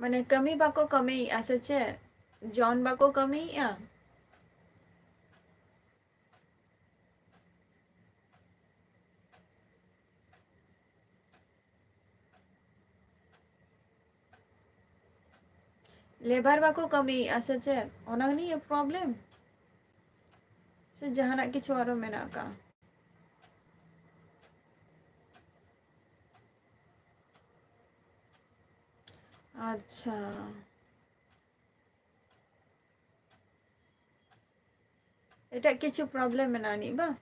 ᱢᱟᱱᱮ ᱠᱟᱹᱢᱤ ᱵᱟᱠᱚ ᱠᱟᱹᱢᱤᱭᱮᱫᱼᱟ ᱥᱮ ᱪᱮᱫ? ᱡᱚᱱ ᱵᱟᱠᱚ ᱠᱟᱹᱢᱤᱭᱮᱫᱼᱟ? ᱞᱮᱵᱟᱨ ᱵᱟᱠᱚ ᱠᱟᱹᱢᱤᱭᱮᱫᱼᱟ ᱥᱮ ᱪᱮᱫ? ᱚᱱᱟ ᱱᱤᱭᱮ ᱯᱨᱚᱵᱞᱮᱢ ᱥᱮ ᱡᱟᱦᱟᱱᱟᱜ ᱠᱤᱪᱷᱩ ᱟᱨᱚ ᱢᱮᱱᱟᱜ ᱟᱠᱟᱫᱼᱟ? ᱟᱪᱪᱷᱟ, ᱮᱴᱟᱜ ᱠᱤᱪᱷᱩ ᱯᱨᱚᱵᱞᱮᱢ ᱢᱮᱱᱟᱜᱼᱟ ᱟᱹᱱᱤᱡ ᱵᱟᱝ?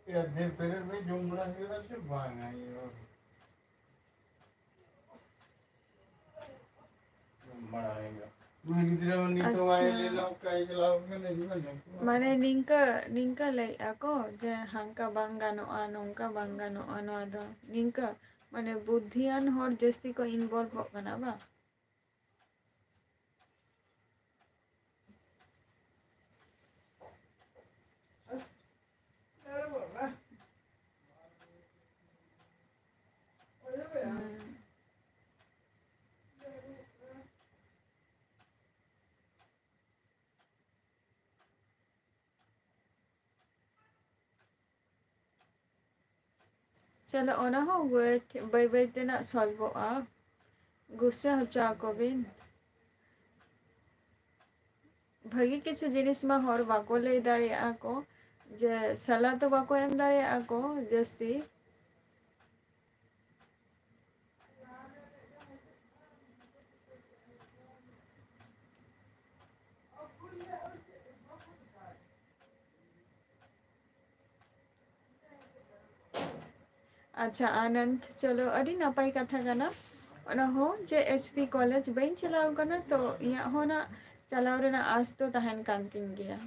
ᱮ, ᱫᱮ ᱯᱮᱨᱮ ᱢᱮ ᱡᱚᱢ ᱵᱟᱲᱟ ᱦᱩᱭᱩᱜᱼᱟ ᱥᱮ ᱵᱟᱝᱟ? ᱤᱭᱟᱹ, ᱡᱚᱢ ᱵᱟᱲᱟ ᱦᱩᱭᱩᱜᱼᱟ᱾ ᱩᱱᱤ ᱜᱤᱫᱽᱨᱟᱹ ᱦᱚᱸ ᱱᱤᱛᱚᱜ ᱟᱡ ᱟᱪᱪᱷᱟ᱾ ᱞᱮ ᱞᱟᱝᱠᱟᱭ ᱪᱟᱞᱟᱣ ᱠᱟᱱᱟ, ᱤᱧ ᱢᱟ ᱧᱮᱞ ᱠᱚ ᱵᱟᱝ᱾ ᱢᱟᱱᱮ ᱱᱤᱝᱠᱟᱹ, ᱱᱤᱝᱠᱟᱹ ᱞᱟᱹᱭᱮᱫᱼᱟ ᱠᱚ ᱡᱮ ᱦᱟᱝᱠᱟ ᱵᱟᱝ ᱜᱟᱱᱚᱜᱼᱟ, ᱱᱚᱝᱠᱟ ᱵᱟᱝ ᱜᱟᱱᱚᱜᱼᱟ, ᱱᱚᱣᱟ ᱫᱚ ᱱᱤᱝᱠᱟᱹ, ᱢᱟᱱᱮ ᱵᱩᱫᱽᱫᱷᱤᱭᱟᱱ ᱦᱚᱲ ᱡᱟᱹᱥᱛᱤ ᱠᱚ ᱤᱱᱵᱚᱞᱵᱷᱚᱜ ᱠᱟᱱᱟ ᱵᱟᱝ? ᱪᱚᱞᱚ, ᱚᱱᱟ ᱦᱚᱸ ᱵᱟᱹᱭ, ᱵᱟᱹᱭ ᱵᱟᱹᱭ ᱛᱮ ᱱᱟᱜ ᱥᱚᱞᱵᱷᱚᱜᱼᱟ᱾ ᱜᱩᱥᱟᱹ ᱦᱚᱪᱚ ᱟᱠᱚ ᱵᱤᱱ᱾ ᱵᱷᱟᱹᱜᱤ ᱠᱤᱪᱷᱩ ᱡᱤᱱᱤᱥ ᱢᱟ ᱦᱚᱲ ᱵᱟᱠᱚ ᱞᱟᱹᱭ ᱫᱟᱲᱮᱭᱟᱜᱼᱟ ᱠᱚ, ᱡᱮ ᱥᱟᱞᱟ ᱫᱚ ᱵᱟᱠᱚ ᱮᱢ ᱫᱟᱲᱮᱭᱟᱜᱼᱟ ᱠᱚ ᱡᱟᱹᱥᱛᱤ᱾ ᱟᱪᱪᱷᱟ ᱟᱱᱚᱱᱫ, ᱪᱚᱞᱚ, ᱟᱹᱰᱤ ᱱᱟᱯᱟᱭ ᱠᱟᱛᱷᱟ ᱠᱟᱱᱟ᱾ ᱚᱱᱟ ᱦᱚᱸ ᱡᱮ ᱮᱥ ᱯᱤ ᱠᱚᱞᱮᱡᱽ ᱵᱟᱹᱧ ᱪᱟᱞᱟᱣ ᱠᱟᱱᱟ, ᱛᱚ ᱤᱧᱟᱹᱜ ᱦᱚᱸ ᱱᱟᱜ ᱪᱟᱞᱟᱣ ᱨᱮᱱᱟᱜ ᱟᱸᱥ ᱫᱚ ᱛᱟᱦᱮᱱ ᱠᱟᱱ ᱛᱤᱧ ᱜᱮᱭᱟ᱾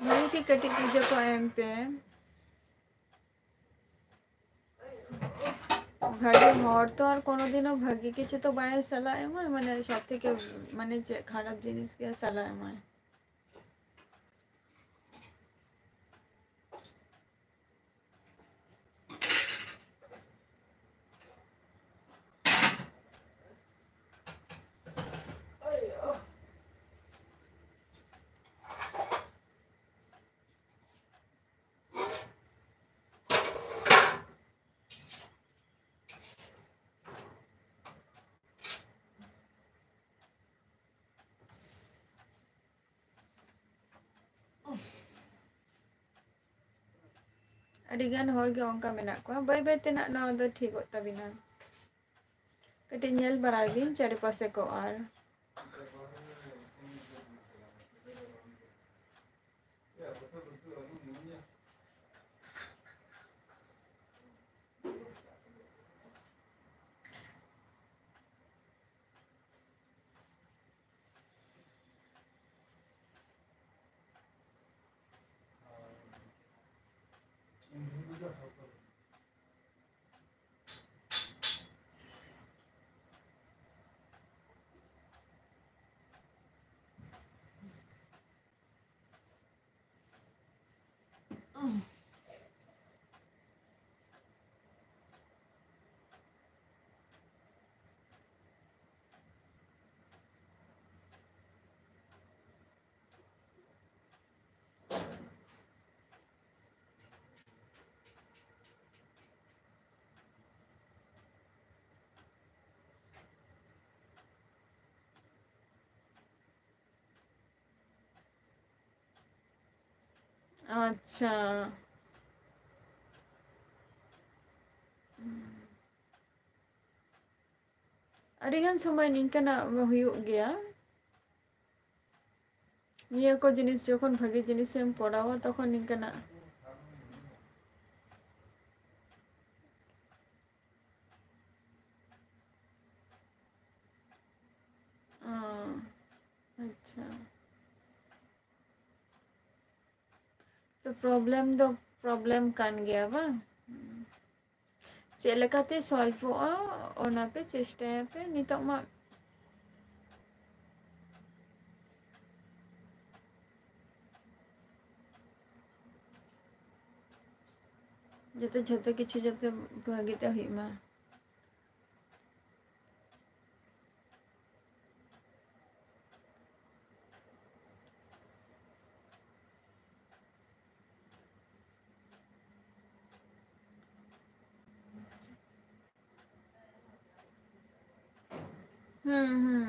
ᱵᱷᱟᱹᱜᱤ ᱴᱷᱤᱠ ᱠᱟᱹᱴᱤᱡ ᱯᱩᱡᱟᱹ ᱠᱚ ᱮᱢ ᱯᱮ᱾ ᱵᱷᱟᱹᱜᱤ ᱦᱚᱲ ᱛᱚ ᱟᱨ ᱠᱳᱱᱳ ᱫᱤᱱ ᱦᱚᱸ ᱵᱷᱟᱹᱜᱤ ᱠᱤᱪᱷᱩ ᱛᱚ ᱵᱟᱭ ᱥᱟᱞᱟ ᱮᱢᱟᱭ, ᱢᱟᱱᱮ ᱥᱚᱵ ᱛᱷᱮᱠᱮ ᱢᱟᱱᱮ ᱪᱮᱫ ᱠᱷᱟᱨᱟᱯ ᱡᱤᱱᱤᱥ ᱜᱮ ᱥᱟᱞᱟ ᱮᱢᱟᱭ᱾ ᱟᱹᱰᱤᱜᱟᱱ ᱦᱚᱲ ᱜᱮ ᱚᱱᱠᱟ ᱢᱮᱱᱟᱜ ᱠᱚᱣᱟ᱾ ᱵᱟᱹᱭ ᱵᱟᱹᱭ ᱛᱮ ᱱᱟᱜ ᱱᱚᱣᱟ ᱫᱚ ᱴᱷᱤᱠᱚᱜ ᱛᱟᱵᱤᱱᱟ᱾ ᱠᱟᱹᱴᱤᱡ ᱧᱮᱞ ᱵᱟᱲᱟᱭ ᱵᱤᱱ ᱪᱟᱨᱮ ᱯᱟᱥᱮ ᱠᱚ ᱟᱨ᱾ ᱟᱪᱪᱷᱟ᱾ ᱟᱹᱰᱤᱜᱟᱱ ᱥᱚᱢᱚᱭ ᱱᱤᱝᱠᱟᱹᱱᱟᱜ ᱦᱩᱭᱩᱜ ᱜᱮᱭᱟ᱾ ᱱᱤᱭᱟᱹ ᱠᱚ ᱡᱤᱱᱤᱥ ᱡᱚᱠᱷᱚᱱ ᱵᱷᱟᱜᱮ ᱡᱤᱱᱤᱥᱮᱢ ᱠᱚᱨᱟᱣᱟ, ᱛᱚᱠᱷᱚᱱ ᱱᱤᱝᱠᱟᱹᱱᱟᱜ᱾ ᱚ, ᱟᱪᱪᱷᱟ᱾ ᱛᱚ problem ᱫᱚ problem ᱠᱟᱱ ᱜᱮᱭᱟ ᱵᱟᱝ? ᱪᱮᱫ ᱞᱮᱠᱟᱛᱮ solveᱚᱜᱼᱟ, ᱚᱱᱟ ᱯᱮ ᱪᱮᱥᱴᱟᱭᱟ ᱯᱮ᱾ ᱱᱤᱛᱚᱜ ᱢᱟ ᱡᱟᱛᱮ ᱡᱷᱚᱛᱚ ᱠᱤᱪᱷᱩ ᱡᱟᱛᱮ ᱵᱷᱟᱹᱜᱤ ᱛᱮ ᱦᱩᱭᱩᱜ ᱢᱟ᱾ ᱦᱩᱸ, ᱦᱩᱸ᱾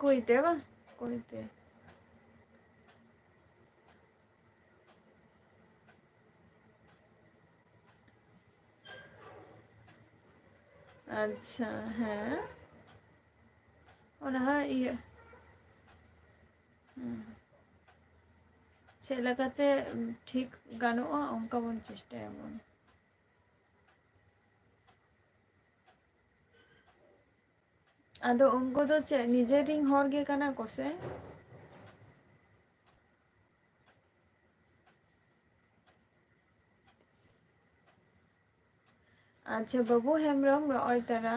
ᱠᱩᱭ ᱛᱮ ᱵᱟᱝ? ᱠᱩᱭ ᱛᱮ᱾ ᱟᱪᱪᱷᱟ, ᱦᱮᱸ᱾ ᱚᱱᱟ ᱦᱚᱸ ᱤᱭᱟᱹ, ᱦᱩᱸ᱾ ᱪᱮᱫ ᱞᱮᱠᱟᱛᱮ ᱴᱷᱤᱠ ᱜᱟᱱᱚᱜᱼᱟ, ᱚᱱᱠᱟ ᱵᱚᱱ ᱪᱮᱥᱴᱟᱭᱟᱵᱚᱱ᱾ ᱟᱫᱚ ᱩᱱᱠᱩ ᱫᱚ ᱪᱮᱫ ᱱᱤᱡᱮᱨᱤᱱ ᱦᱚᱲ ᱜᱮ ᱠᱟᱱᱟ ᱠᱚ ᱥᱮ? ᱟᱪᱪᱷᱟ, ᱵᱟᱹᱵᱩ ᱦᱮᱢᱵᱨᱚᱢ, ᱱᱚᱜᱼᱚᱭ ᱛᱟᱨᱟ,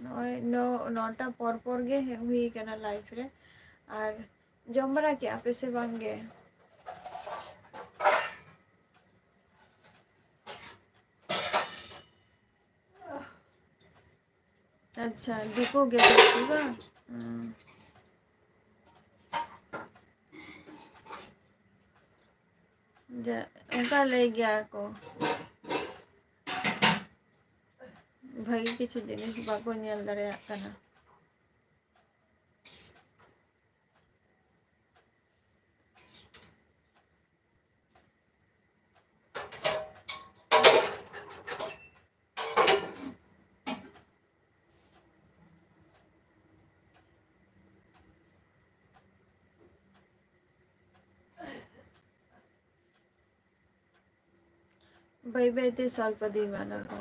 ᱱᱚᱜᱼᱚᱭ ᱱᱚ-, ᱱᱚᱴᱟ ᱯᱚᱨ ᱯᱚᱨ ᱜᱮ ᱦᱮᱡ ᱦᱩᱭ ᱠᱟᱱᱟ live ᱨᱮ᱾ ᱟᱨ ᱡᱚᱢ ᱵᱟᱲᱟ ᱠᱮᱜᱼᱟ ᱯᱮ ᱥᱮ ᱵᱟᱝ ᱜᱮ? ᱟᱪᱪᱷᱟ, ᱫᱤᱠᱩ ᱜᱮ ᱵᱮᱥᱤ ᱵᱟᱝ? ᱦᱩᱸ᱾ ᱡᱟ, ᱚᱱᱠᱟ ᱞᱟᱹᱭ ᱜᱮᱭᱟ ᱠᱚ, ᱵᱷᱟᱹᱜᱤ ᱠᱤᱪᱷᱩ ᱡᱤᱱᱤᱥ ᱵᱟᱠᱚ ᱧᱮᱞ ᱫᱟᱲᱮᱭᱟᱜ ᱠᱟᱱᱟ᱾ ᱵᱟᱹᱭ ᱵᱟᱹᱭ ᱛᱮ ᱥᱚᱞᱯ ᱤᱫᱤ ᱢᱟ ᱚᱱᱟ ᱠᱚ᱾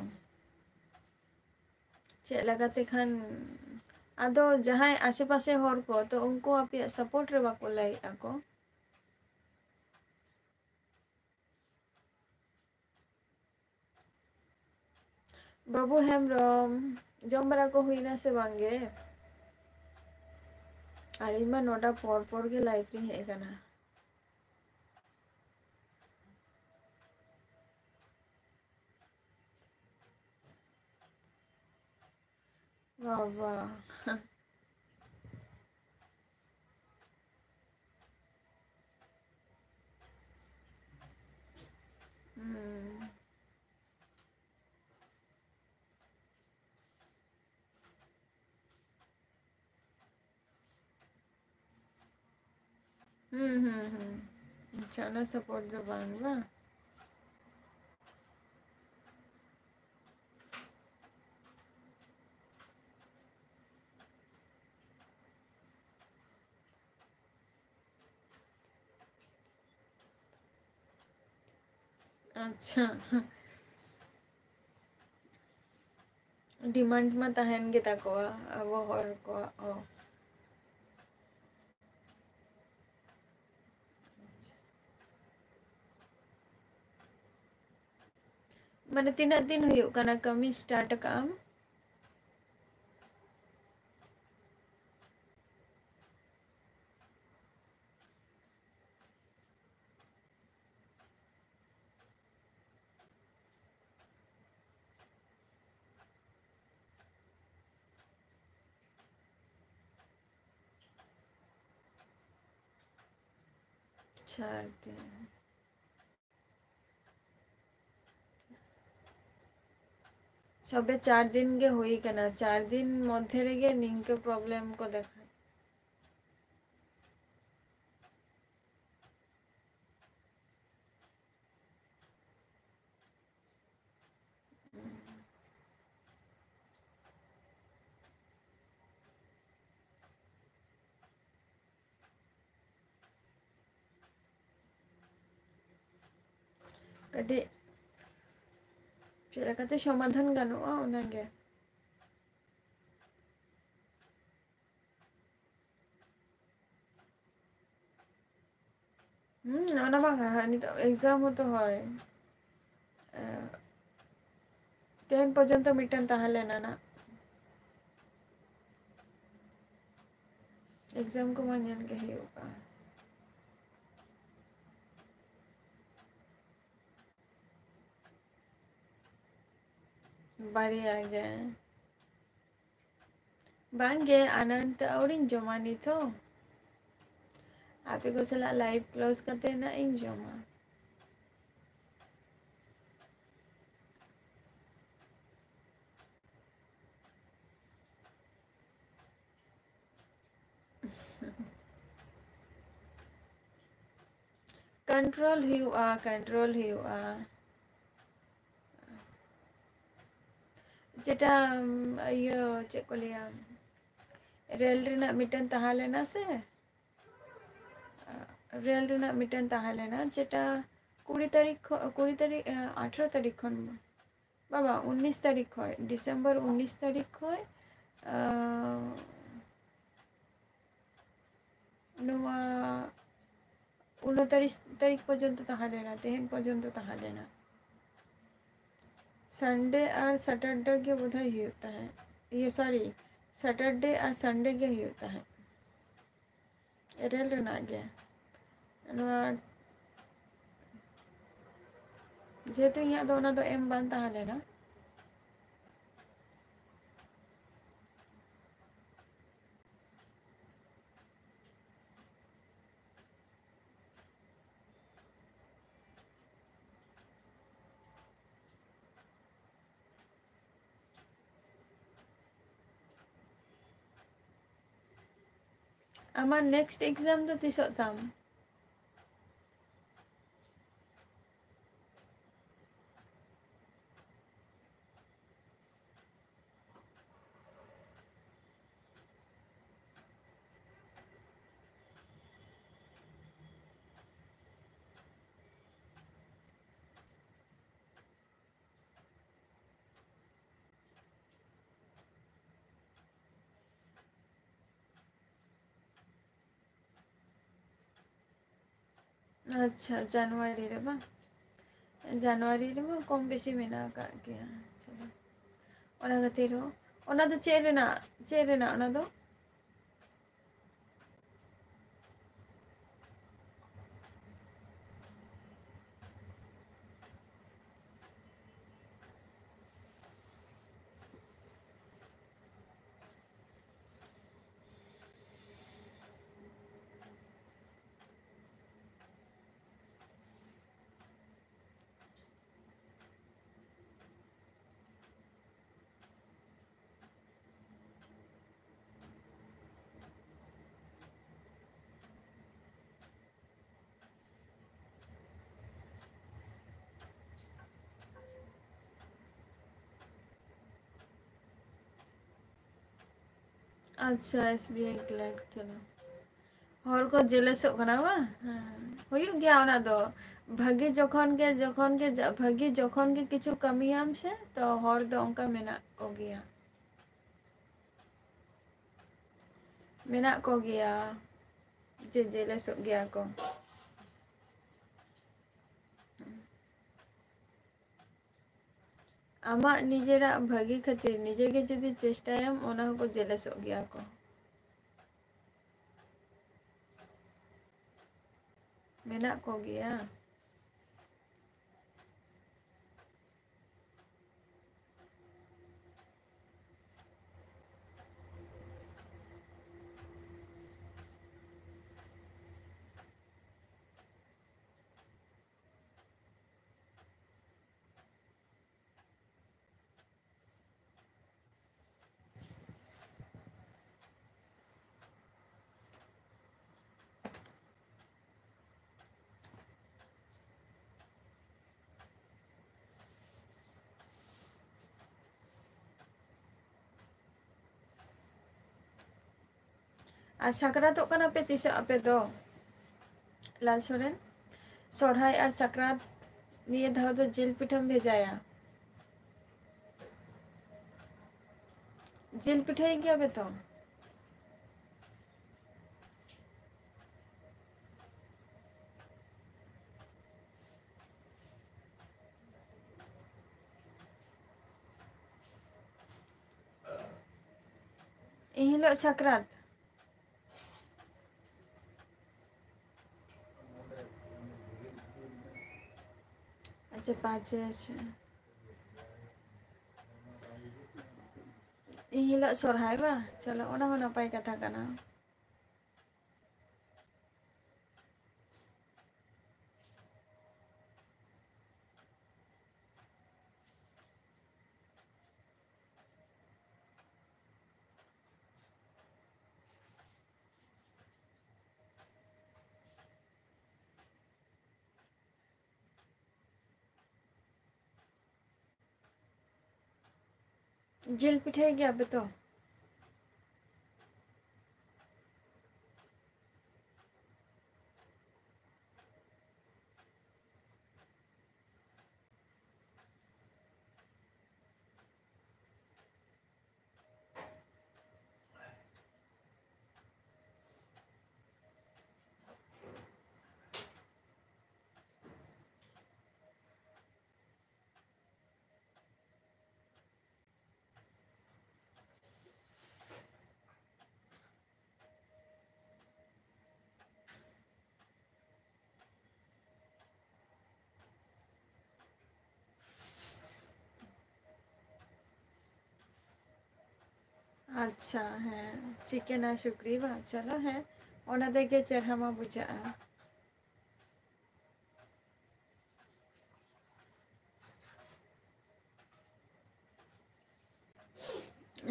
ᱪᱮᱫ ᱞᱮᱠᱟᱛᱮ ᱠᱷᱟᱱ ᱟᱫᱚ ᱡᱟᱦᱟᱸᱭ ᱟᱥᱮ ᱯᱟᱥᱮ ᱦᱚᱲ ᱠᱚ ᱛᱚ ᱩᱱᱠᱩ ᱟᱯᱮᱭᱟᱜ ᱥᱟᱯᱳᱨᱴ ᱨᱮ ᱵᱟᱠᱚ ᱞᱟᱹᱭᱮᱫᱼᱟ ᱠᱚ᱾ ᱵᱟᱹᱵᱩ ᱦᱮᱢᱵᱨᱚᱢ, ᱡᱚᱢ ᱵᱟᱲᱟ ᱠᱚ ᱦᱩᱭᱱᱟ ᱥᱮ ᱵᱟᱝ ᱜᱮ? ᱟᱨ ᱤᱧ ᱢᱟ ᱱᱚᱴᱟ ᱯᱚᱨ ᱯᱚᱨ ᱜᱮ ᱞᱟᱭᱤᱵᱷ ᱨᱤᱧ ᱦᱮᱡ ᱟᱠᱟᱱᱟ᱾ ᱵᱟᱵᱟ᱾ ᱦᱩᱸ᱾ ᱦᱩᱸ, ᱦᱩᱸ, ᱦᱩᱸ᱾ ᱟᱪᱪᱷᱟ, ᱚᱱᱟ ᱥᱟᱯᱳᱨᱴ ᱫᱚ ᱵᱟᱝ, ᱵᱟᱝ? ᱟᱪᱪᱷᱟ᱾ ᱰᱤᱢᱟᱱᱰ ᱢᱟ ᱛᱟᱦᱮᱱ ᱜᱮ ᱛᱟᱠᱚᱣᱟ ᱟᱵᱚ ᱦᱚᱲ ᱠᱚᱣᱟᱜ ᱦᱚᱸ᱾ ᱢᱟᱱᱮ ᱛᱤᱱᱟᱹᱜ ᱫᱤᱱ ᱦᱩᱭᱩᱜ ᱠᱟᱱᱟ ᱠᱟᱹᱢᱤ ᱥᱴᱟᱨᱴ ᱟᱠᱟᱫ ᱟᱢ? ᱪᱟᱨ ᱫᱤᱱ᱾ ᱥᱚᱵᱮ ᱪᱟᱨ ᱫᱤᱱ ᱜᱮ ᱦᱩᱭ ᱠᱟᱱᱟ, ᱪᱟᱨ ᱫᱤᱱ ᱢᱚᱫᱽᱫᱷᱮ ᱨᱮᱜᱮ ᱱᱤᱝᱠᱟᱹ ᱯᱨᱚᱵᱞᱮᱢ ᱠᱚ ᱫᱮᱠᱷᱟ᱾ ᱠᱟᱹᱴᱤᱡ ᱪᱮᱫ ᱞᱮᱠᱟᱛᱮ ᱥᱚᱢᱟᱫᱷᱟᱱ ᱜᱟᱱᱚᱜᱼᱟ, ᱚᱱᱟᱜᱮ᱾ ᱦᱩᱸ, ᱚᱱᱟ ᱢᱟ ᱱᱤᱛᱚᱜ exam ᱦᱚᱸᱛᱚ ᱦᱳᱭ᱾ ᱮ, ᱛᱮᱦᱮᱧ ᱯᱚᱨᱡᱚᱱᱛᱚ ᱢᱤᱫᱴᱮᱱ ᱛᱟᱦᱮᱸ ᱞᱮᱱᱟ ᱱᱟ᱾ Exam ᱠᱚᱢᱟ ᱧᱮᱞ ᱜᱮ ᱦᱩᱭᱩᱜᱼᱟ᱾ ᱵᱟᱨᱭᱟ ᱜᱮ᱾ ᱵᱟᱝᱜᱮ, ᱟᱱᱟᱱᱛ ᱟᱹᱣᱨᱤᱧ ᱡᱚᱢᱟ ᱱᱤᱛ ᱦᱚᱸ᱾ ᱟᱯᱮ ᱠᱚ ᱥᱟᱞᱟᱜ live close ᱠᱟᱛᱮ ᱱᱟᱜ ᱤᱧ ᱡᱚᱢᱟ᱾ Control ᱦᱩᱭᱩᱜᱼᱟ, control ᱦᱩᱭᱩᱜᱼᱟ᱾ ᱡᱮᱴᱟ, ᱩᱢ, ᱤᱭᱟᱹ, ᱪᱮᱫ ᱠᱚ ᱞᱟᱹᱭᱟ, ᱨᱮᱞ ᱨᱮᱱᱟᱜ ᱢᱤᱫᱴᱮᱱ ᱛᱟᱦᱮᱸ ᱞᱮᱱᱟ ᱥᱮ, ᱨᱮᱞ ᱨᱮᱱᱟᱜ ᱢᱤᱫᱴᱮᱱ ᱛᱟᱦᱮᱸ ᱞᱮᱱᱟ, ᱡᱮᱴᱟ ᱠᱩᱲᱤ ᱛᱟᱹᱨᱤᱠᱷ ᱠᱷᱚ-, ᱠᱩᱲᱤ ᱛᱟᱹᱨᱤᱠᱷ, ᱮ, ᱟᱴᱷᱨᱚ ᱛᱟᱹᱨᱤᱠᱷ ᱠᱷᱚᱱ, ᱵᱟᱵᱟ, ᱩᱱᱤᱥ ᱛᱟᱹᱨᱤᱠᱷ ᱠᱷᱚᱱ, ᱰᱤᱥᱮᱢᱵᱚᱨ ᱩᱱᱤᱥ ᱛᱟᱹᱨᱤᱠᱷ ᱠᱷᱚᱱ, ᱮ, ᱱᱚᱣᱟ ᱩᱱᱛᱨᱤᱥ ᱛᱟᱹᱨᱤᱠᱷ ᱯᱚᱨᱡᱚᱱᱛᱚ ᱛᱟᱦᱮᱸ ᱞᱮᱱᱟ, ᱛᱮᱦᱮᱧ ᱯᱚᱨᱡᱚᱱᱛᱚ ᱛᱟᱦᱮᱸ ᱞᱮᱱᱟ᱾ Sunday ᱟᱨ Saturday ᱜᱮ ᱵᱳᱫᱷᱚᱭ ᱦᱩᱭᱩᱜ ᱛᱟᱦᱮᱸᱫ, ᱤᱭᱟᱹ, sorry, Saturday ᱟᱨ Sunday ᱜᱮ ᱦᱩᱭᱩᱜ ᱛᱟᱦᱮᱸᱫ᱾ ᱨᱮᱞ ᱨᱮᱱᱟᱜ ᱜᱮ᱾ ᱱᱚᱣᱟ ᱡᱮᱦᱮᱛᱩ ᱤᱧᱟᱹᱜ ᱫᱚ ᱚᱱᱟ ᱫᱚ ᱮᱢ ᱵᱟᱝ ᱛᱟᱦᱮᱸ ᱞᱮᱱᱟ᱾ ᱟᱢᱟᱜ next exam ᱫᱚ ᱛᱤᱥᱚᱜ ᱛᱟᱢ? ᱟᱪᱪᱷᱟ, ᱡᱟᱱᱩᱣᱟᱨᱤ ᱨᱮ ᱵᱟᱝ? ᱡᱟᱱᱩᱣᱟᱨᱤ ᱨᱮᱢᱟ ᱠᱚᱢ ᱵᱮᱥᱤ ᱢᱮᱱᱟᱜ ᱟᱠᱟᱫ ᱜᱮᱭᱟ᱾ ᱪᱚᱞᱚ, ᱚᱱᱟ ᱠᱷᱟᱹᱛᱤᱨ ᱦᱚᱸ, ᱚᱱᱟ ᱫᱚ ᱪᱮᱫ ᱨᱮᱱᱟᱜ, ᱪᱮᱫ ᱨᱮᱱᱟᱜ ᱚᱱᱟ ᱫᱚ? ᱟᱪᱪᱷᱟ, S B I clerk ᱪᱟᱞᱟᱣ᱾ ᱦᱚᱲ ᱠᱚ ᱡᱮᱞᱮᱥᱚᱜ ᱠᱟᱱᱟ ᱵᱟᱝ? ᱦᱮᱸ, ᱦᱩᱭᱩᱜ ᱜᱮᱭᱟ ᱚᱱᱟ ᱫᱚ᱾ ᱵᱷᱟᱹᱜᱤ ᱡᱚᱠᱷᱚᱱ ᱜᱮ, ᱡᱚᱠᱷᱚᱱ ᱜᱮ ᱡᱟ-, ᱵᱷᱟᱹᱜᱤ ᱡᱚᱠᱷᱚᱱ ᱜᱮ ᱠᱤᱪᱷᱩ ᱠᱟᱹᱢᱤᱭᱟᱢ ᱥᱮ, ᱛᱚ ᱦᱚᱲ ᱫᱚ ᱚᱱᱠᱟ ᱢᱮᱱᱟᱜ ᱠᱚᱜᱮᱭᱟ᱾ ᱢᱮᱱᱟᱜ ᱠᱚᱜᱮᱭᱟ ᱡᱮ ᱡᱮᱞᱮᱥᱚᱜ ᱜᱮᱭᱟ ᱠᱚ᱾ ᱟᱢᱟᱜ ᱱᱤᱡᱮᱨᱟᱜ ᱵᱷᱟᱹᱜᱤ ᱠᱷᱟᱹᱛᱤᱨ ᱱᱤᱡᱮ ᱜᱮ ᱡᱩᱫᱤ ᱪᱮᱥᱴᱟᱭᱟᱢ, ᱚᱱᱟ ᱦᱚᱸᱠᱚ ᱡᱮᱞᱮᱥᱚᱜ ᱜᱮᱭᱟ ᱠᱚ᱾ ᱢᱮᱱᱟᱜ ᱠᱚᱜᱮᱭᱟ᱾ ᱟᱨ ᱥᱟᱠᱨᱟᱛᱚᱜ ᱠᱟᱱᱟ ᱯᱮ ᱛᱤᱥᱚᱜ ᱟᱯᱮ ᱫᱚ? ᱞᱟᱞ ᱥᱚᱨᱮᱱ, ᱥᱚᱨᱦᱟᱭ ᱟᱨ ᱥᱟᱠᱨᱟᱛ ᱱᱤᱭᱟᱹ ᱫᱷᱟᱣ ᱫᱚ ᱡᱤᱞ ᱯᱤᱴᱷᱟᱹᱢ ᱵᱷᱮᱡᱟᱭᱟ? ᱡᱤᱞ ᱯᱤᱴᱷᱟᱹᱭ ᱜᱮᱭᱟ ᱯᱮ ᱛᱚ? ᱮᱱ ᱦᱤᱞᱳᱜ ᱥᱟᱠᱨᱟᱛ᱾ ᱟᱪᱪᱷᱟ, ᱯᱟᱸᱪᱮ ᱟᱪᱪᱷᱟ᱾ ᱮᱱ ᱦᱤᱞᱳᱜ ᱥᱚᱨᱦᱟᱭ ᱵᱟ? ᱪᱚᱞᱚ, ᱚᱱᱟ ᱦᱚᱸ ᱱᱟᱯᱟᱭ ᱠᱟᱛᱷᱟ ᱠᱟᱱᱟ᱾ ᱡᱤᱞ ᱯᱤᱴᱷᱟᱹᱭ ᱜᱮᱭᱟ ᱯᱮ ᱛᱚ? ᱟᱪᱪᱷᱟ, ᱦᱮᱸ, ᱪᱤᱠᱮᱱ ᱟᱨ ᱥᱩᱠᱨᱤ ᱵᱟᱝ? ᱪᱚᱞᱚ, ᱦᱮᱸ, ᱚᱱᱟ ᱛᱮᱜᱮ ᱪᱮᱦᱨᱟ ᱢᱟ ᱵᱩᱡᱷᱟᱹᱜᱼᱟ᱾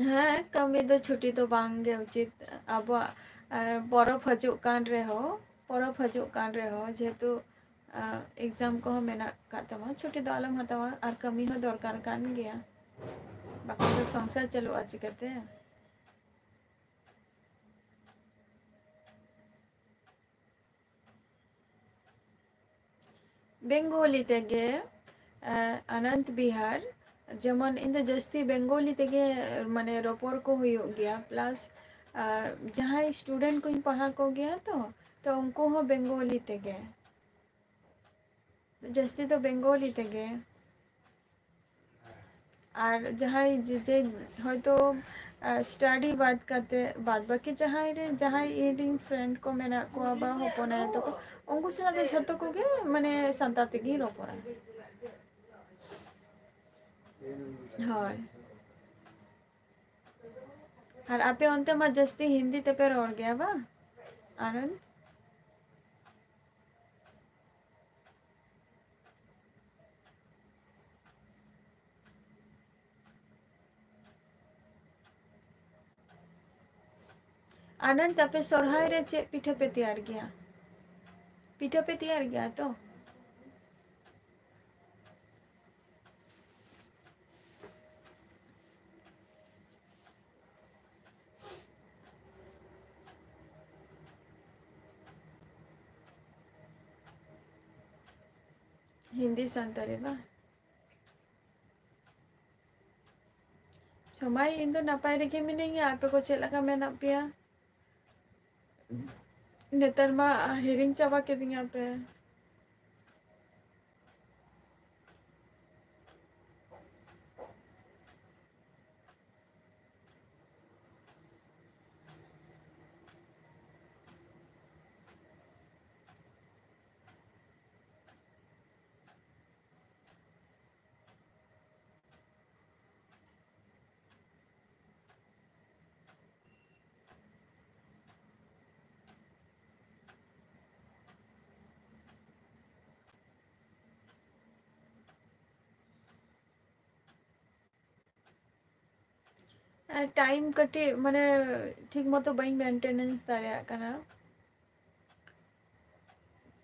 ᱦᱮᱸ, ᱠᱟᱹᱢᱤ ᱫᱚ ᱪᱷᱩᱴᱤ ᱫᱚ ᱵᱟᱝ ᱜᱮ ᱩᱪᱤᱛ᱾ ᱟᱵᱚᱣᱟᱜ, ᱮ, ᱯᱚᱨᱚᱵᱽ ᱦᱤᱡᱩᱜ ᱠᱟᱱ ᱨᱮᱦᱚᱸ, ᱯᱚᱨᱚᱵᱽ ᱦᱤᱡᱩᱜ ᱠᱟᱱ ᱨᱮᱦᱚᱸ, ᱡᱮᱦᱮᱛᱩ, ᱮ, exam ᱠᱚᱦᱚᱸ ᱢᱮᱱᱟᱜ ᱟᱠᱟᱫ ᱛᱟᱢᱟ, ᱪᱷᱩᱴᱤ ᱫᱚ ᱟᱞᱚᱢ ᱦᱟᱛᱟᱣᱟ᱾ ᱟᱨ ᱠᱟᱹᱢᱤ ᱦᱚᱸ ᱫᱚᱨᱠᱟᱨ ᱠᱟᱱ ᱜᱮᱭᱟ, ᱵᱟᱠᱷᱟᱱ ᱫᱚ ᱥᱚᱝᱥᱟᱨ ᱪᱟᱹᱞᱩᱜᱼᱟ ᱪᱤᱠᱟᱹᱛᱮ? ᱵᱮᱝᱜᱚᱞᱤ ᱛᱮᱜᱮ, ᱮ, ᱟᱱᱚᱱᱫ ᱵᱤᱦᱟᱨ, ᱡᱮᱢᱚᱱ ᱤᱧ ᱫᱚ ᱡᱟᱹᱥᱛᱤ ᱵᱮᱝᱜᱚᱞᱤ ᱛᱮᱜᱮ, ᱢᱟᱱᱮ, ᱨᱚᱯᱚᱲ ᱠᱚ ᱦᱩᱭᱩᱜ ᱜᱮᱭᱟ, plus, ᱟ, ᱡᱟᱦᱟᱸᱭ student ᱠᱚᱧ ᱯᱟᱲᱦᱟᱣ ᱠᱚᱜᱮᱭᱟ ᱛᱚ, ᱛᱚ ᱩᱱᱠᱩ ᱦᱚᱸ ᱵᱮᱝᱜᱚᱞᱤ ᱛᱮᱜᱮ, ᱡᱟᱹᱥᱛᱤ ᱫᱚ ᱵᱮᱝᱜᱚᱞᱤ ᱛᱮᱜᱮ᱾ ᱟᱨ ᱡᱟᱦᱟᱸᱭ ᱡᱮ, ᱡᱮ ᱦᱚᱭᱛᱳ, ᱟ, study ᱵᱟᱫ ᱠᱟᱛᱮ, ᱵᱟᱫ ᱵᱟᱹᱠᱤ ᱡᱟᱦᱟᱸᱭ ᱨᱮ, ᱡᱟᱦᱟᱸᱭ ᱤᱧ ᱨᱮᱱ friend ᱠᱚ ᱢᱮᱱᱟᱜ ᱠᱚᱣᱟ ᱵᱟ ᱦᱚᱯᱚᱱ ᱟᱭᱳ ᱛᱟᱠᱚ, ᱩᱱᱠᱩ ᱥᱟᱞᱟᱜ ᱫᱚ ᱡᱷᱚᱛᱚ ᱠᱚᱜᱮ ᱢᱟᱱᱮ ᱥᱟᱱᱛᱟᱲ ᱛᱮᱜᱮᱧ ᱨᱚᱯᱚᱲᱟ᱾ ᱦᱳᱭ᱾ ᱟᱨ ᱟᱯᱮ ᱚᱱᱛᱮ ᱢᱟ ᱡᱟᱹᱥᱛᱤ ᱦᱤᱱᱫᱤ ᱛᱮᱯᱮ ᱨᱚᱲ ᱜᱮᱭᱟ ᱵᱟᱝ, ᱟᱱᱚᱱᱫ? ᱟᱱᱚᱱᱫ, ᱟᱯᱮ ᱥᱚᱨᱦᱟᱭ ᱨᱮ ᱪᱮᱫ ᱯᱤᱴᱷᱟᱹ ᱯᱮ ᱛᱮᱭᱟᱨ ᱜᱮᱭᱟ? ᱯᱤᱴᱷᱟᱹ ᱯᱮ ᱛᱮᱭᱟᱨ ᱜᱮᱭᱟ ᱛᱚ? ᱦᱤᱱᱫᱤ ᱥᱟᱱᱛᱟᱲᱤ ᱵᱟᱝ? ᱥᱚᱢᱟᱭ, ᱤᱧ ᱫᱚ ᱱᱟᱯᱟᱭ ᱨᱮᱜᱮ ᱢᱤᱱᱟᱹᱧᱟ, ᱟᱯᱮ ᱠᱚ ᱪᱮᱫ ᱞᱮᱠᱟ ᱢᱮᱱᱟᱜ ᱯᱮᱭᱟ? ᱱᱮᱛᱟᱨ ᱢᱟ ᱦᱤᱲᱤᱧ ᱪᱟᱵᱟ ᱠᱤᱫᱤᱧᱟ ᱯᱮ᱾ ᱟᱨ time ᱠᱟᱹᱴᱤᱡ ᱢᱟᱱᱮ ᱴᱷᱤᱠ ᱢᱚᱛᱚ ᱵᱟᱹᱧ maintenance ᱫᱟᱲᱮᱭᱟᱜ ᱠᱟᱱᱟ᱾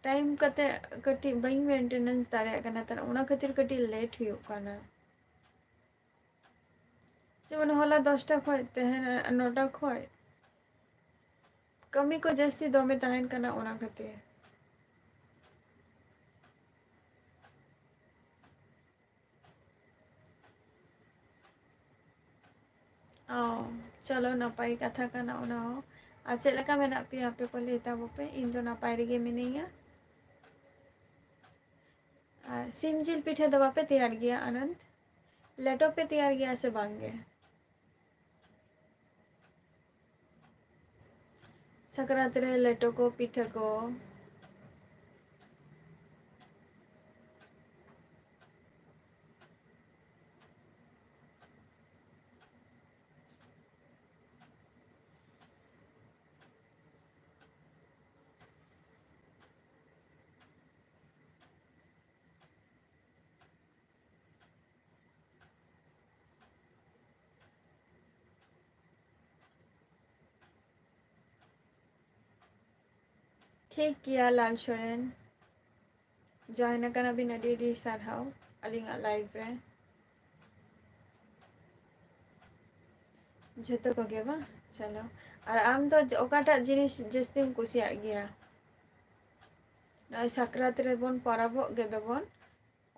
Time ᱠᱟᱛᱮ ᱠᱟᱹᱴᱤᱡ ᱵᱟᱹᱧ maintenance ᱫᱟᱲᱮᱭᱟᱜ ᱠᱟᱱᱟ, ᱛᱟᱦᱞᱮ ᱚᱱᱟ ᱠᱷᱟᱹᱛᱤᱨ ᱠᱟᱹᱴᱤᱡ late ᱦᱩᱭᱩᱜ ᱠᱟᱱᱟ᱾ ᱡᱮᱢᱚᱱ ᱦᱚᱞᱟ ᱫᱚᱥᱴᱟ ᱠᱷᱚᱡ ᱛᱮᱦᱮᱧ ᱱᱚᱴᱟ ᱠᱷᱚᱡ ᱠᱟᱹᱢᱤ ᱠᱚ ᱡᱟᱹᱥᱛᱤ ᱫᱚᱢᱮ ᱛᱟᱦᱮᱱ ᱠᱟᱱᱟ, ᱚᱱᱟ ᱠᱷᱟᱹᱛᱤᱨ᱾ ᱚ, ᱪᱚᱞᱚ, ᱱᱟᱯᱟᱭ ᱠᱟᱛᱷᱟ ᱠᱟᱱᱟ ᱚᱱᱟ ᱦᱚᱸ᱾ ᱟᱨ ᱪᱮᱫ ᱞᱮᱠᱟ ᱢᱮᱱᱟᱜ ᱯᱮᱭᱟ ᱟᱯᱮ ᱠᱚ ᱞᱟᱹᱭ ᱛᱟᱵᱚ ᱯᱮ? ᱤᱧ ᱫᱚ ᱱᱟᱯᱟᱭ ᱨᱮᱜᱮ ᱢᱤᱱᱟᱹᱧᱟ᱾ ᱟᱨ ᱥᱤᱢ ᱡᱤᱞ ᱯᱤᱴᱷᱟᱹ ᱫᱚ ᱵᱟᱯᱮ ᱛᱮᱭᱟᱨ ᱜᱮᱭᱟ, ᱟᱱᱚᱱᱫ? ᱞᱮᱴᱚ ᱯᱮ ᱛᱮᱭᱟᱨ ᱜᱮᱭᱟ ᱥᱮ ᱵᱟᱝ ᱜᱮ? ᱥᱟᱠᱨᱟᱛ ᱨᱮ ᱞᱮᱴᱚ ᱠᱚ, ᱯᱤᱴᱷᱟᱹ ᱠᱚ᱾ ᱴᱷᱤᱠ ᱜᱮᱭᱟ ᱞᱟᱞ ᱥᱚᱨᱮᱱ, join ᱟᱠᱟᱱᱟ ᱵᱤᱱ, ᱟᱹᱰᱤ ᱟᱹᱰᱤ ᱥᱟᱨᱦᱟᱣ ᱟᱹᱞᱤᱧᱟᱜ live ᱨᱮ᱾ ᱡᱷᱚᱛᱚ ᱠᱚᱜᱮ ᱵᱟᱝ? ᱪᱚᱞᱚ, ᱟᱨ ᱟᱢ ᱫᱚ ᱚᱠᱟᱴᱟᱜ ᱡᱤᱱᱤᱥ ᱡᱟᱹᱥᱛᱤᱢ ᱠᱩᱥᱤᱭᱟᱜ ᱜᱮᱭᱟ? ᱱᱚᱜᱼᱚᱭ ᱥᱟᱠᱨᱟᱛ ᱨᱮᱵᱚᱱ ᱯᱚᱨᱚᱵᱚᱜ ᱜᱮ ᱫᱚᱵᱚᱱ,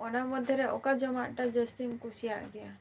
ᱚᱱᱟ ᱢᱚᱫᱽᱫᱷᱮ ᱨᱮ ᱚᱠᱟ ᱡᱚᱢᱟᱜ ᱴᱟᱜ ᱡᱟᱹᱥᱛᱤᱢ ᱠᱩᱥᱤᱭᱟᱜ ᱜᱮᱭᱟ?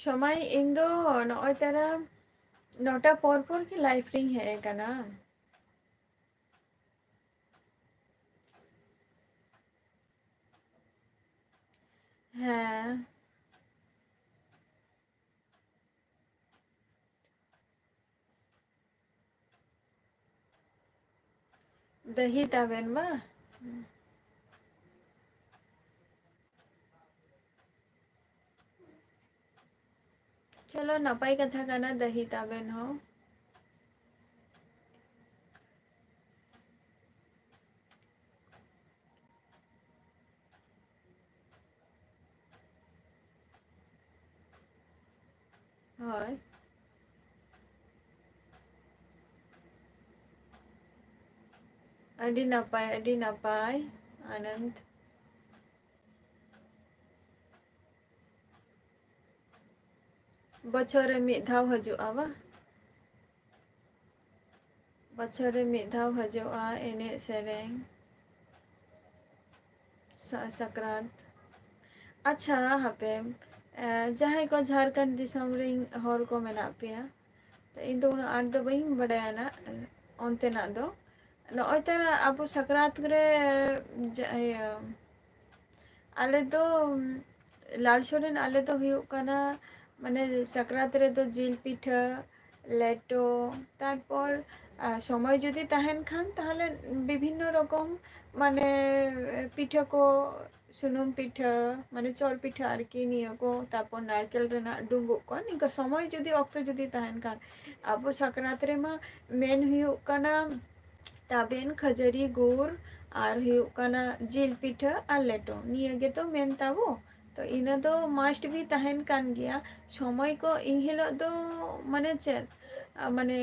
ᱥᱚᱢᱚᱭ, ᱤᱧ ᱫᱚ ᱱᱚᱜᱼᱚᱭ ᱛᱟᱨᱟ ᱱᱚᱴᱟ ᱯᱚᱨ ᱯᱚᱨ ᱜᱮ live ᱨᱤᱧ ᱦᱮᱡ ᱟᱠᱟᱱᱟ᱾ ᱦᱮᱸ᱾ ᱫᱟᱹᱦᱤ ᱛᱟᱵᱮᱱ ᱵᱟ? ᱪᱚᱞᱚ, ᱱᱟᱯᱟᱭ ᱠᱟᱛᱷᱟ ᱠᱟᱱᱟ ᱫᱟᱹᱦᱤ ᱛᱟᱵᱮᱱ ᱦᱚᱸ᱾ ᱦᱳᱭ᱾ ᱟᱹᱰᱤ ᱱᱟᱯᱟᱭ, ᱟᱹᱰᱤ ᱱᱟᱯᱟᱭ, ᱟᱱᱚᱱᱫ᱾ ᱵᱚᱪᱷᱚᱨ ᱨᱮ ᱢᱤᱫ ᱫᱷᱟᱣ ᱦᱤᱡᱩᱜᱼᱟ ᱵᱟ? ᱵᱚᱪᱷᱚᱨ ᱨᱮ ᱢᱤᱫ ᱫᱷᱟᱣ ᱦᱤᱡᱩᱜᱼᱟ ᱮᱱᱮᱡ ᱥᱮᱨᱮᱧ᱾ ᱥᱟ-, ᱥᱟᱠᱨᱟᱛ᱾ ᱟᱪᱪᱷᱟ, ᱦᱟᱯᱮ, ᱮ, ᱡᱟᱦᱟᱸᱭ ᱠᱚ ᱡᱷᱟᱲᱠᱷᱚᱸᱰ ᱫᱤᱥᱚᱢ ᱨᱮᱱ ᱦᱚᱲ ᱠᱚ ᱢᱮᱱᱟᱜ ᱯᱮᱭᱟ, ᱛᱚ ᱤᱧ ᱫᱚ ᱩᱱᱟᱹᱜ ᱟᱸᱴ ᱫᱚ ᱵᱟᱹᱧ ᱵᱟᱰᱟᱭᱟ ᱱᱟᱜ, ᱚᱱᱛᱮᱱᱟᱜ ᱫᱚ᱾ ᱱᱚᱜᱼᱚᱭ ᱛᱚᱨᱟ ᱟᱵᱚ ᱥᱟᱠᱨᱟᱛ ᱨᱮ ᱡᱟ-, ᱤᱭᱟᱹ, ᱟᱞᱮ ᱫᱚ, ᱞᱟᱞ ᱥᱚᱨᱮᱱ, ᱟᱞᱮ ᱫᱚ ᱦᱩᱭᱩᱜ ᱠᱟᱱᱟ, ᱢᱟᱱᱮ, ᱥᱟᱠᱨᱟᱛ ᱨᱮᱫᱚ ᱡᱤᱞ ᱯᱤᱴᱷᱟᱹ, ᱞᱮᱴᱚ, ᱛᱟᱨᱯᱚᱨ, ᱟ, ᱥᱚᱢᱚᱭ ᱡᱩᱫᱤ ᱛᱟᱦᱮᱱ ᱠᱷᱟᱱ, ᱛᱟᱦᱚᱞᱮ ᱵᱤᱵᱷᱤᱱᱱᱚ ᱨᱚᱠᱚᱢ, ᱢᱟᱱᱮ, ᱯᱤᱴᱷᱟᱹ ᱠᱚ, ᱥᱩᱱᱩᱢ ᱯᱤᱴᱷᱟᱹ, ᱢᱟᱱᱮ, ᱪᱚᱨ ᱯᱤᱴᱷᱟᱹ ᱟᱨᱠᱤ, ᱱᱤᱭᱟᱹ ᱠᱚ, ᱛᱟᱨᱯᱚᱨ ᱱᱟᱨᱠᱮᱞ ᱨᱮᱱᱟᱜ ᱰᱩᱸᱵᱩᱜ ᱠᱚ, ᱱᱤᱝᱠᱟᱹ ᱥᱚᱢᱚᱭ ᱡᱩᱫᱤ, ᱚᱠᱛᱚ ᱡᱩᱫᱤ ᱛᱟᱦᱮᱱ ᱠᱷᱟᱱ᱾ ᱟᱵᱚ ᱥᱟᱠᱨᱟᱛ ᱨᱮᱢᱟ ᱢᱮᱱ ᱦᱩᱭᱩᱜ ᱠᱟᱱᱟ ᱛᱟᱵᱮᱱ, ᱠᱷᱟᱹᱡᱟᱹᱲᱤ, ᱜᱩᱲ, ᱟᱨ ᱦᱩᱭᱩᱜ ᱠᱟᱱᱟ ᱡᱤᱞ ᱯᱤᱴᱷᱟᱹ ᱟᱨ ᱞᱮᱴᱚ, ᱱᱤᱭᱟᱹ ᱜᱮᱛᱚ ᱢᱮᱱ ᱛᱟᱵᱚ᱾ ᱛᱚ, ᱤᱱᱟᱹ ᱫᱚ must be ᱛᱟᱦᱮᱱ ᱠᱟᱱ ᱜᱮᱭᱟ᱾ ᱥᱚᱢᱚᱭ ᱠᱚ ᱤᱱ ᱦᱤᱞᱳᱜ ᱫᱚ, ᱢᱟᱱᱮ ᱪᱮᱫ, ᱟ, ᱢᱟᱱᱮ,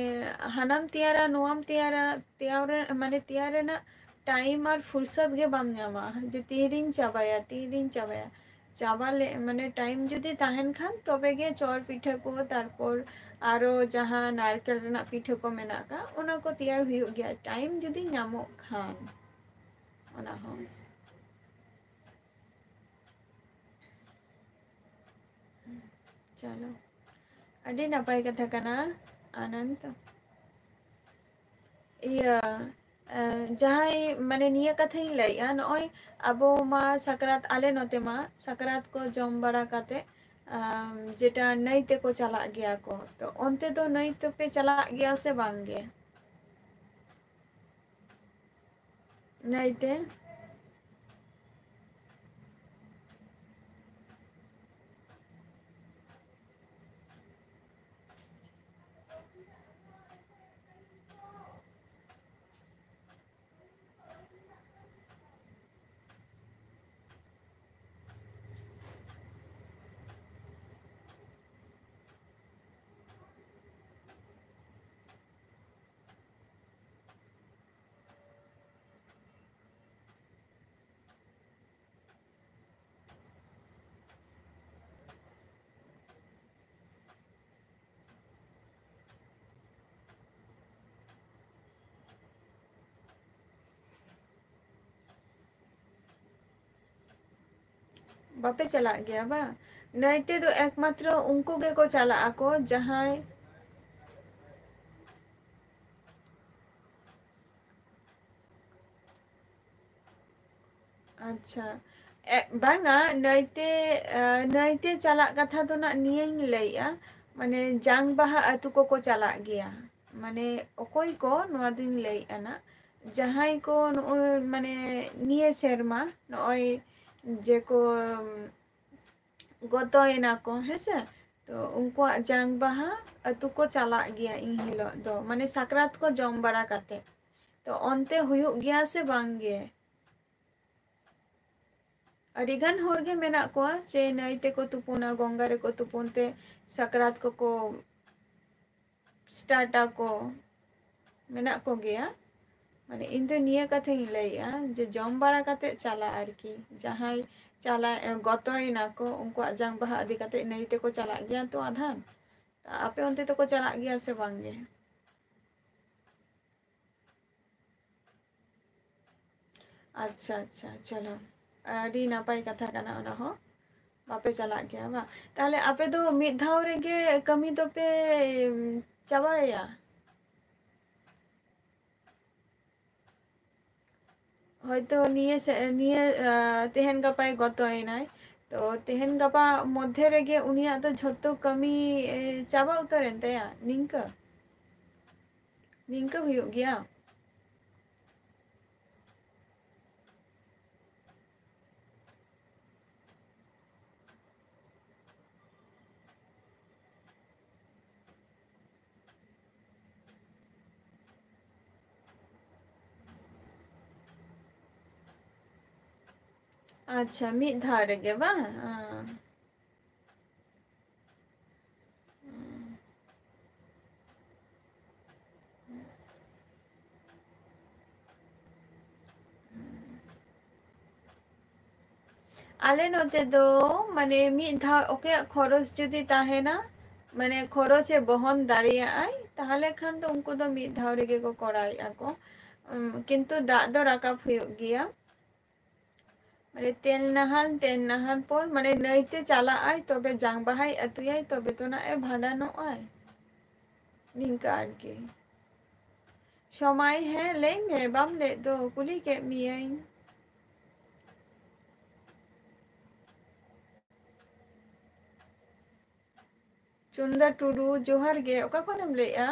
ᱦᱟᱱᱟᱢ ᱛᱮᱭᱟᱨᱟ, ᱱᱚᱣᱟᱢ ᱛᱮᱭᱟᱨᱟ, ᱛᱮᱭᱟᱨ ᱨᱮ-, ᱢᱟᱱᱮ, ᱛᱮᱭᱟᱨ ᱨᱮᱱᱟᱜ time ᱟᱨ ᱯᱷᱩᱨᱥᱚᱛ ᱜᱮ ᱵᱟᱢ ᱧᱟᱢᱟ, ᱡᱮ ᱛᱤᱨᱤᱧ ᱪᱟᱵᱟᱭᱟ, ᱛᱤᱨᱤᱧ ᱪᱟᱵᱟᱭᱟ᱾ ᱪᱟᱵᱟ ᱞᱮ, ᱢᱟᱱᱮ, time ᱡᱩᱫᱤ ᱛᱟᱦᱮᱱ ᱠᱷᱟᱱ, ᱛᱚᱵᱮ ᱜᱮ ᱪᱚᱨ ᱯᱤᱴᱷᱟᱹ ᱠᱚ, ᱛᱟᱨᱯᱚᱨ ᱟᱨᱚ ᱡᱟᱦᱟᱸ ᱱᱟᱨᱠᱮᱞ ᱨᱮᱱᱟᱜ ᱯᱤᱴᱷᱟᱹ ᱠᱚ ᱢᱮᱱᱟᱜ ᱟᱠᱟᱫ, ᱚᱱᱟ ᱠᱚ ᱛᱮᱭᱟᱨ ᱦᱩᱭᱩᱜ ᱜᱮᱭᱟ, time ᱡᱩᱫᱤ ᱧᱟᱢᱚᱜ ᱠᱷᱟᱱ᱾ ᱚᱱᱟ ᱦᱚᱸ᱾ ᱪᱚᱞᱚ, ᱟᱹᱰᱤ ᱱᱟᱯᱟᱭ ᱠᱟᱛᱷᱟ ᱠᱟᱱᱟ, ᱟᱱᱚᱱᱫ᱾ ᱤᱭᱟᱹ, ᱮ, ᱡᱟᱦᱟᱸᱭ, ᱢᱟᱱᱮ, ᱱᱤᱭᱟᱹ ᱠᱟᱛᱷᱟᱧ ᱞᱟᱹᱭᱮᱜᱼᱟ, ᱱᱚᱜᱼᱚᱭ ᱟᱵᱚ ᱢᱟ ᱥᱟᱠᱨᱟᱛ, ᱟᱞᱮ ᱱᱚᱛᱮ ᱢᱟ ᱥᱟᱠᱨᱟᱛ ᱠᱚ ᱡᱚᱢ ᱵᱟᱲᱟ ᱠᱟᱛᱮ, ᱟᱢ, ᱡᱮᱴᱟ ᱱᱟᱹᱭ ᱛᱮᱠᱚ ᱪᱟᱞᱟᱜ ᱜᱮᱭᱟ ᱠᱚ, ᱛᱚ ᱚᱱᱛᱮ ᱫᱚ ᱱᱟᱹᱭ ᱛᱮᱯᱮ ᱪᱟᱞᱟᱜ ᱜᱮᱭᱟ ᱥᱮ ᱵᱟᱝ ᱜᱮ? ᱱᱟᱹᱭ ᱛᱮ? ᱵᱟᱯᱮ ᱪᱟᱞᱟᱜ ᱜᱮᱭᱟ ᱵᱟᱝ? ᱱᱟᱹᱭᱛᱮ ᱫᱚ ᱮᱠᱢᱟᱛᱨᱚ ᱩᱱᱠᱩ ᱜᱮᱠᱚ ᱪᱟᱞᱟᱜ ᱟᱠᱚ, ᱡᱟᱦᱟᱸᱭ, ᱟᱪᱪᱷᱟ, ᱮ, ᱵᱟᱝᱟ, ᱱᱟᱹᱭᱛᱮ, ᱮ, ᱱᱟᱹᱭᱛᱮ ᱪᱟᱞᱟᱜ ᱠᱟᱛᱷᱟ ᱫᱚ ᱱᱟᱜ ᱱᱤᱭᱟᱹᱧ ᱞᱟᱹᱭᱮᱜᱼᱟ, ᱢᱟᱱᱮ ᱡᱟᱝ ᱵᱟᱦᱟ ᱟᱹᱛᱩ ᱠᱚᱠᱚ ᱪᱟᱞᱟᱜ ᱜᱮᱭᱟ᱾ ᱢᱟᱱᱮ ᱚᱠᱚᱭ ᱠᱚ, ᱱᱚᱣᱟ ᱫᱩᱧ ᱞᱟᱹᱭᱮᱜᱼᱟ ᱱᱟᱜ, ᱡᱟᱦᱟᱸᱭ ᱠᱚ ᱱᱚᱜᱼᱚᱭ, ᱢᱟᱱᱮ ᱱᱤᱭᱟᱹ ᱥᱮᱨᱢᱟ ᱱᱚᱜᱼᱚᱭ ᱡᱮ ᱠᱚ, ᱜᱚᱛᱚᱭᱮᱱᱟ ᱠᱚ, ᱦᱮᱸᱥᱮ? ᱛᱚ ᱩᱱᱠᱩᱣᱟᱜ ᱡᱟᱝ ᱵᱟᱦᱟ ᱟᱹᱛᱩ ᱠᱚ ᱪᱟᱞᱟᱜ ᱜᱮᱭᱟ ᱤᱱ ᱦᱤᱞᱳᱜ ᱫᱚ, ᱢᱟᱱᱮ ᱥᱟᱠᱨᱟᱛ ᱠᱚ ᱡᱚᱢ ᱵᱟᱲᱟ ᱠᱟᱛᱮ᱾ ᱛᱚ ᱚᱱᱛᱮ ᱦᱩᱭᱩᱜ ᱜᱮᱭᱟ ᱥᱮ ᱵᱟᱝ ᱜᱮ? ᱟᱹᱰᱤᱜᱟᱱ ᱦᱚᱲ ᱜᱮ ᱢᱮᱱᱟᱜ ᱠᱚᱣᱟ ᱡᱮ ᱱᱟᱹᱭ ᱛᱮᱠᱚ ᱛᱩᱯᱩᱱᱟ, ᱜᱚᱝᱜᱟ ᱨᱮᱠᱚ ᱛᱩᱯᱩᱱ ᱛᱮ ᱥᱟᱠᱨᱟᱛ ᱠᱚᱠᱚ start ᱟᱠᱚ, ᱢᱮᱱᱟᱜ ᱠᱚᱜᱮᱭᱟ᱾ ᱢᱟᱱᱮ ᱤᱧ ᱫᱚ ᱱᱤᱭᱟᱹ ᱠᱟᱛᱷᱟᱧ ᱞᱟᱹᱭᱮᱜᱼᱟ ᱡᱮ ᱡᱚᱢ ᱵᱟᱲᱟ ᱠᱟᱛᱮ ᱪᱟᱞᱟᱜ ᱟᱨᱠᱤ, ᱡᱟᱦᱟᱸᱭ ᱪᱟᱞᱟᱜ, ᱜᱚᱛᱚᱭᱮᱱᱟ ᱠᱚ, ᱩᱱᱠᱩᱣᱟᱜ ᱡᱟᱝ ᱵᱟᱦᱟ ᱤᱫᱤ ᱠᱟᱛᱮ ᱱᱟᱹᱭ ᱛᱮᱠᱚ ᱪᱟᱞᱟᱜ ᱜᱮᱭᱟ ᱛᱚ ᱟᱫᱷᱟᱱ᱾ ᱟᱯᱮ ᱚᱱᱛᱮ ᱫᱚᱠᱚ ᱪᱟᱞᱟᱜ ᱜᱮᱭᱟ ᱥᱮ ᱵᱟᱝ ᱜᱮ? ᱟᱪᱪᱷᱟ, ᱟᱪᱪᱷᱟ, ᱪᱚᱞᱚ, ᱟᱹᱰᱤ ᱱᱟᱯᱟᱭ ᱠᱟᱛᱷᱟ ᱠᱟᱱᱟ ᱚᱱᱟ ᱦᱚᱸ᱾ ᱵᱟᱯᱮ ᱪᱟᱞᱟᱜ ᱜᱮᱭᱟ ᱵᱟᱝ? ᱛᱟᱦᱞᱮ ᱟᱯᱮ ᱫᱚ ᱢᱤᱫ ᱫᱷᱟᱣ ᱨᱮᱜᱮ ᱠᱟᱹᱢᱤ ᱫᱚᱯᱮ, ᱩᱢ, ᱪᱟᱵᱟᱭᱟ? ᱦᱚᱭᱛᱳ ᱱᱤᱭᱟᱹ ᱥᱮ-, ᱱᱤᱭᱟᱹ, ᱟ, ᱛᱮᱦᱮᱧ ᱜᱟᱯᱟᱭ ᱜᱚᱛᱚᱭᱮᱱᱟᱭ, ᱛᱚ ᱛᱮᱦᱮᱧ ᱜᱟᱯᱟ ᱢᱚᱫᱽᱫᱷᱮ ᱨᱮᱜᱮ ᱩᱱᱤᱭᱟᱜ ᱫᱚ ᱡᱷᱚᱛᱚ ᱠᱟᱹᱢᱤ, ᱮ, ᱪᱟᱵᱟ ᱩᱛᱟᱹᱨᱮᱱ ᱛᱟᱭᱟ, ᱱᱤᱝᱠᱟᱹ? ᱱᱤᱝᱠᱟᱹ ᱦᱩᱭᱩᱜ ᱜᱮᱭᱟ? ᱟᱪᱪᱷᱟ, ᱢᱤᱫ ᱫᱷᱟᱣ ᱨᱮᱜᱮ ᱵᱟᱝ? ᱟᱸ᱾ ᱟᱞᱮ ᱱᱚᱛᱮ ᱫᱚ, ᱢᱟᱱᱮ, ᱢᱤᱫ ᱫᱷᱟᱣ ᱚᱠᱚᱭᱟᱜ ᱠᱷᱚᱨᱚᱪ ᱡᱩᱫᱤ ᱛᱟᱦᱮᱱᱟ, ᱢᱟᱱᱮ, ᱠᱷᱚᱨᱚᱪᱮ ᱵᱚᱦᱚᱱ ᱫᱟᱲᱮᱭᱟᱜᱼᱟᱭ, ᱛᱟᱦᱚᱞᱮ ᱠᱷᱟᱱ ᱫᱚ ᱩᱱᱠᱩ ᱫᱚ ᱢᱤᱫ ᱫᱷᱟᱣ ᱨᱮᱜᱮ ᱠᱚ ᱠᱚᱨᱟᱣᱮᱫᱼᱟ ᱠᱚ᱾ ᱩᱢ, ᱠᱤᱱᱛᱩ ᱫᱟᱜ ᱫᱚ ᱨᱟᱠᱟᱵ ᱦᱩᱭᱩᱜ ᱜᱮᱭᱟ᱾ ᱟᱨᱮ ᱛᱮᱞ ᱱᱟᱦᱟᱞ, ᱛᱮᱞ ᱱᱟᱦᱟᱞ ᱯᱚᱨ ᱢᱟᱱᱮ ᱱᱟᱹᱭᱛᱮ ᱪᱟᱞᱟᱜ ᱟᱭ, ᱛᱚᱵᱮ ᱡᱟᱝ ᱵᱟᱦᱟᱭ ᱟᱹᱛᱩᱭᱟᱭ, ᱛᱚᱵᱮ ᱛᱚ ᱱᱟᱜ ᱮ ᱵᱷᱟᱸᱰᱟᱱᱚᱜ ᱟᱭ᱾ ᱱᱤᱝᱠᱟ ᱟᱨᱠᱤ᱾ ᱥᱚᱢᱟᱭ, ᱦᱮᱸ, ᱞᱟᱹᱭ ᱢᱮ, ᱵᱟᱢ ᱞᱟᱹᱭᱮᱫ ᱫᱚ, ᱠᱩᱞᱤ ᱠᱮᱫ ᱢᱤᱭᱟᱹᱧ᱾ ᱪᱩᱱᱫᱟ ᱴᱩᱰᱩ, ᱡᱚᱦᱟᱨ ᱜᱮ, ᱚᱠᱟ ᱠᱷᱚᱱᱮᱢ ᱞᱟᱹᱭᱮᱜᱼᱟ?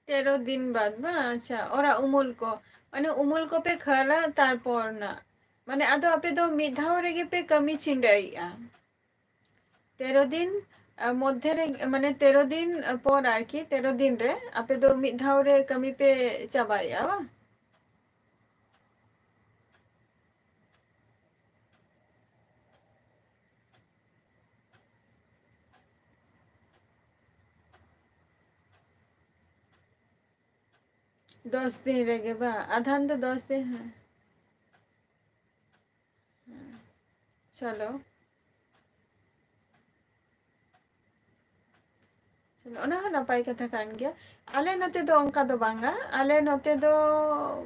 ᱛᱮᱨᱚ ᱫᱤᱱ ᱵᱟᱫ ᱵᱟᱝ? ᱟᱪᱪᱷᱟ, ᱚᱨᱟ ᱩᱢᱩᱞ ᱠᱚ, ᱢᱟᱱᱮ ᱩᱢᱩᱞ ᱠᱚᱯᱮ ᱠᱷᱟᱹᱲᱟ, ᱛᱟᱨᱯᱚᱨ ᱱᱟᱜ, ᱢᱟᱱᱮ ᱟᱫᱚ ᱟᱯᱮ ᱫᱚ ᱢᱤᱫ ᱫᱷᱟᱣ ᱨᱮᱜᱮ ᱯᱮ ᱠᱟᱹᱢᱤ ᱪᱷᱤᱸᱰᱟᱹᱭᱮᱜᱼᱟ᱾ ᱛᱮᱨᱚ ᱫᱤᱱ, ᱟ, ᱢᱚᱫᱽᱫᱷᱮ ᱨᱮ, ᱢᱟᱱᱮ ᱛᱮᱨᱚ ᱫᱤᱱ ᱯᱚᱨ ᱟᱨᱠᱤ, ᱛᱮᱨᱚ ᱫᱤᱱ ᱨᱮ ᱟᱯᱮ ᱫᱚ ᱢᱤᱫ ᱫᱷᱟᱣ ᱨᱮ ᱠᱟᱹᱢᱤ ᱯᱮ ᱪᱟᱵᱟᱭᱮᱜᱼᱟ ᱵᱟᱝ? ᱫᱚᱥ ᱫᱤᱱ ᱨᱮᱜᱮ ᱵᱟᱝ? ᱟᱫᱷᱟᱱ ᱫᱚ ᱫᱚᱥ ᱫᱤᱱ, ᱦᱮᱸ᱾ ᱪᱚᱞᱚ᱾ ᱪᱚᱞᱚ, ᱚᱱᱟ ᱦᱚᱸ ᱱᱟᱯᱟᱭ ᱠᱟᱛᱷᱟ ᱠᱟᱱ ᱜᱮᱭᱟ᱾ ᱟᱞᱮ ᱱᱚᱛᱮ ᱫᱚ ᱚᱱᱠᱟ ᱫᱚ ᱵᱟᱝᱟ᱾ ᱟᱞᱮ ᱱᱚᱛᱮ ᱫᱚ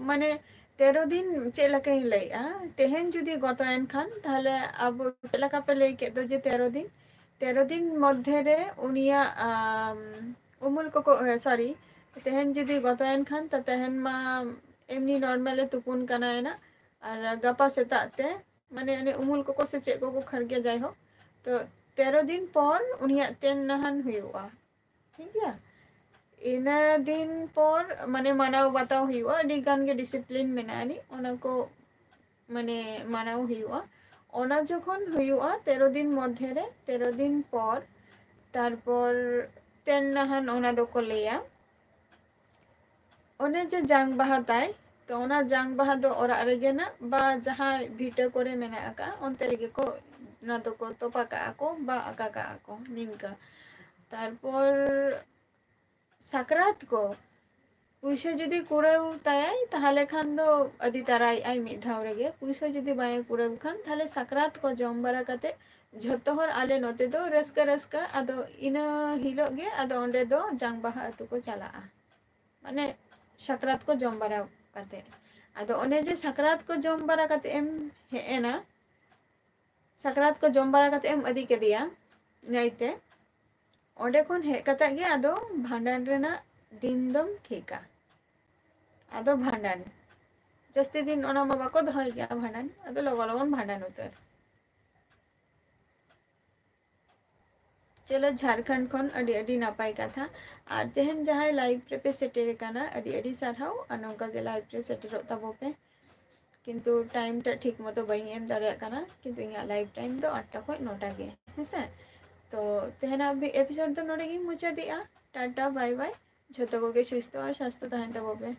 ᱢᱟᱱᱮ ᱛᱮᱨᱚ ᱫᱤᱱ ᱪᱮᱫ ᱞᱮᱠᱟᱧ ᱞᱟᱹᱭᱮᱜᱼᱟ, ᱛᱮᱦᱮᱧ ᱡᱩᱫᱤ ᱜᱚᱛᱚᱭᱮᱱ ᱠᱷᱟᱱ, ᱛᱟᱦᱞᱮ ᱟᱵᱚ ᱪᱮᱫ ᱞᱮᱠᱟ ᱯᱮ ᱞᱟᱹᱭ ᱠᱮᱫ ᱫᱚ ᱡᱮ ᱛᱮᱨᱚ ᱫᱤᱱ, ᱛᱮᱨᱚ ᱫᱤᱱ ᱢᱚᱫᱽᱫᱷᱮ ᱨᱮ ᱩᱱᱤᱭᱟᱜ, ᱟᱢ, ᱩᱢᱩᱞ ᱠᱚᱠᱚ, ᱮ, sorry, ᱛᱮᱦᱮᱧ ᱡᱩᱫᱤ ᱜᱚᱛᱚᱭᱮᱱ ᱠᱷᱟᱱ, ᱛᱚ ᱛᱮᱦᱮᱧ ᱢᱟ ᱮᱢᱱᱤ normal ᱮ ᱛᱩᱯᱩᱱ ᱠᱟᱱᱟᱭ ᱱᱟ, ᱟᱨ ᱜᱟᱯᱟ ᱥᱮᱛᱟᱜ ᱛᱮ, ᱢᱟᱱᱮ ᱚᱱᱮ ᱩᱢᱩᱞ ᱠᱚᱠᱚ ᱥᱮ ᱪᱮᱫ ᱠᱚᱠᱚ ᱠᱷᱟᱹᱲ ᱜᱮᱭᱟ, ᱡᱟᱭᱦᱳᱠ, ᱛᱚ ᱛᱮᱨᱚ ᱫᱤᱱ ᱯᱚᱨ ᱩᱱᱤᱭᱟᱜ ᱛᱮᱱ ᱱᱟᱦᱟᱱ ᱦᱩᱭᱩᱜᱼᱟ, ᱴᱷᱤᱠ ᱜᱮᱭᱟ᱾ ᱤᱱᱟᱹ ᱫᱤᱱ ᱯᱚᱨ ᱢᱟᱱᱮ ᱢᱟᱱᱟᱣ ᱵᱟᱛᱟᱣ ᱦᱩᱭᱩᱜᱼᱟ, ᱟᱹᱰᱤ ᱜᱟᱱ ᱜᱮ discipline ᱢᱮᱱᱟᱜᱼᱟ ᱟᱹᱱᱤᱡ, ᱚᱱᱟ ᱠᱚ ᱢᱟᱱᱮ ᱢᱟᱱᱟᱣ ᱦᱩᱭᱩᱜᱼᱟ᱾ ᱚᱱᱟ ᱡᱚᱠᱷᱚᱱ ᱦᱩᱭᱩᱜᱼᱟ ᱛᱮᱨᱚ ᱫᱤᱱ ᱢᱚᱫᱽᱫᱷᱮ ᱨᱮ, ᱛᱮᱨᱚ ᱫᱤᱱ ᱯᱚᱨ, ᱛᱟᱨᱯᱚᱨ ᱛᱮᱱ ᱱᱟᱦᱟᱱ ᱚᱱᱟ ᱫᱚᱠᱚ ᱞᱟᱹᱭᱟ᱾ ᱚᱱᱮ ᱡᱮ ᱡᱟᱝ ᱵᱟᱦᱟ ᱛᱟᱭ, ᱛᱚ ᱚᱱᱟ ᱡᱟᱝ ᱵᱟᱦᱟ ᱫᱚ ᱚᱲᱟᱜ ᱨᱮᱜᱮ ᱱᱟᱜ ᱵᱟ ᱡᱟᱦᱟᱸ ᱵᱷᱤᱴᱟᱹ ᱠᱚᱨᱮ ᱢᱮᱱᱟᱜ ᱟᱠᱟᱫ, ᱚᱱᱛᱮ ᱨᱮᱜᱮ ᱠᱚ, ᱚᱱᱟ ᱫᱚᱠᱚ ᱛᱚᱯᱟ ᱠᱟᱜᱼᱟ ᱠᱚ ᱵᱟ ᱟᱠᱟ ᱠᱟᱜᱼᱟ ᱠᱚ, ᱱᱤᱝᱠᱟᱹ᱾ ᱛᱟᱨᱯᱚᱨ ᱥᱟᱠᱨᱟᱛ ᱠᱚ, ᱯᱩᱭᱥᱟᱹ ᱡᱩᱫᱤ ᱠᱩᱲᱟᱹᱣ ᱛᱟᱭᱟᱭ, ᱛᱟᱦᱚᱞᱮ ᱠᱷᱟᱱ ᱫᱚ ᱟᱹᱫᱤ ᱛᱟᱨᱟᱭᱮᱜᱼᱟᱭ ᱢᱤᱫ ᱫᱷᱟᱣ ᱨᱮᱜᱮ᱾ ᱯᱩᱭᱥᱟᱹ ᱡᱩᱫᱤ ᱵᱟᱭ ᱠᱩᱲᱟᱹᱣ ᱠᱷᱟᱱ, ᱛᱟᱦᱚᱞᱮ ᱥᱟᱠᱨᱟᱛ ᱠᱚ ᱡᱚᱢ ᱵᱟᱲᱟ ᱠᱟᱛᱮ ᱡᱷᱚᱛᱚ ᱦᱚᱲ ᱟᱞᱮ ᱱᱚᱛᱮ ᱫᱚ ᱨᱟᱹᱥᱠᱟᱹ ᱨᱟᱹᱥᱠᱟᱹ, ᱟᱫᱚ ᱤᱱᱟᱹ ᱦᱤᱞᱳᱜ ᱜᱮ ᱟᱫᱚ ᱚᱸᱰᱮ ᱫᱚ ᱡᱟᱝ ᱵᱟᱦᱟ ᱟᱹᱛᱩ ᱠᱚ ᱪᱟᱞᱟᱜᱼᱟ, ᱢᱟᱱᱮ ᱥᱟᱠᱨᱟᱛ ᱠᱚ ᱡᱚᱢ ᱵᱟᱲᱟ ᱠᱟᱛᱮ᱾ ᱟᱫᱚ ᱚᱱᱮ ᱡᱮ ᱥᱟᱠᱨᱟᱛ ᱠᱚ ᱡᱚᱢ ᱵᱟᱲᱟ ᱠᱟᱛᱮ ᱮᱢ ᱦᱮᱡ ᱮᱱᱟ, ᱥᱟᱠᱨᱟᱛ ᱠᱚ ᱡᱚᱢ ᱵᱟᱲᱟ ᱠᱟᱛᱮ ᱮᱢ ᱤᱫᱤ ᱠᱮᱫᱮᱭᱟ ᱱᱟᱹᱭᱛᱮ, ᱚᱸᱰᱮ ᱠᱷᱚᱱ ᱦᱮᱡ ᱠᱟᱛᱮ ᱜᱮ ᱟᱫᱚ ᱵᱷᱟᱸᱰᱟᱱ ᱨᱮᱱᱟᱜ ᱫᱤᱱ ᱫᱚᱢ ᱴᱷᱤᱠᱟ᱾ ᱟᱫᱚ ᱵᱷᱟᱸᱰᱟᱱ, ᱡᱟᱹᱥᱛᱤ ᱫᱤᱱ ᱚᱱᱟ ᱢᱟ ᱵᱟᱠᱚ ᱫᱚᱦᱚᱭ ᱜᱮᱭᱟ ᱵᱷᱟᱸᱰᱟᱱ, ᱟᱫᱚ ᱞᱚᱜᱚᱱ ᱞᱚᱜᱚᱱ ᱵᱷᱟᱸᱰᱟᱱ ᱩᱛᱟᱹᱨ᱾ ᱪᱚᱞᱚ, ᱡᱷᱟᱲᱠᱷᱚᱸᱰ ᱠᱷᱚᱱ ᱟᱹᱰᱤ ᱟᱹᱰᱤ ᱱᱟᱯᱟᱭ ᱠᱟᱛᱷᱟ᱾ ᱟᱨ ᱛᱮᱦᱮᱧ ᱡᱟᱦᱟᱸᱭ live ᱨᱮᱯᱮ ᱥᱮᱴᱮᱨ ᱟᱠᱟᱱᱟ, ᱟᱹᱰᱤ ᱟᱹᱰᱤ ᱥᱟᱨᱦᱟᱣ, ᱟᱨ ᱱᱚᱝᱠᱟ ᱜᱮ live ᱨᱮ ᱥᱮᱴᱮᱨᱚᱜ ᱛᱟᱵᱚ ᱯᱮ᱾ ᱠᱤᱱᱛᱩ time ᱴᱟᱜ ᱴᱷᱤᱠ ᱢᱚᱛᱚ ᱵᱟᱹᱧ ᱮᱢ ᱫᱟᱲᱮᱭᱟᱜ ᱠᱟᱱᱟ, ᱠᱤᱱᱛᱩ ᱤᱧᱟᱹᱜ live time ᱫᱚ ᱟᱴᱴᱟ ᱠᱷᱚᱱ ᱱᱚᱴᱟ ᱜᱮ, ᱦᱮᱸᱥᱮ? ᱛᱚ ᱛᱮᱦᱮᱧᱟᱜ ᱵᱷᱤ-, episode ᱫᱚ ᱱᱚᱰᱮ ᱜᱤᱧ ᱢᱩᱪᱟᱹᱫᱮᱜᱼᱟ᱾ Tata, bye bye᱾ ᱡᱷᱚᱛᱚ ᱠᱚᱜᱮ ᱥᱩᱥᱛᱷᱚ ᱟᱨ ᱥᱟᱥᱛᱷᱚ ᱛᱟᱦᱮᱱ ᱛᱟᱵᱚ ᱯᱮ᱾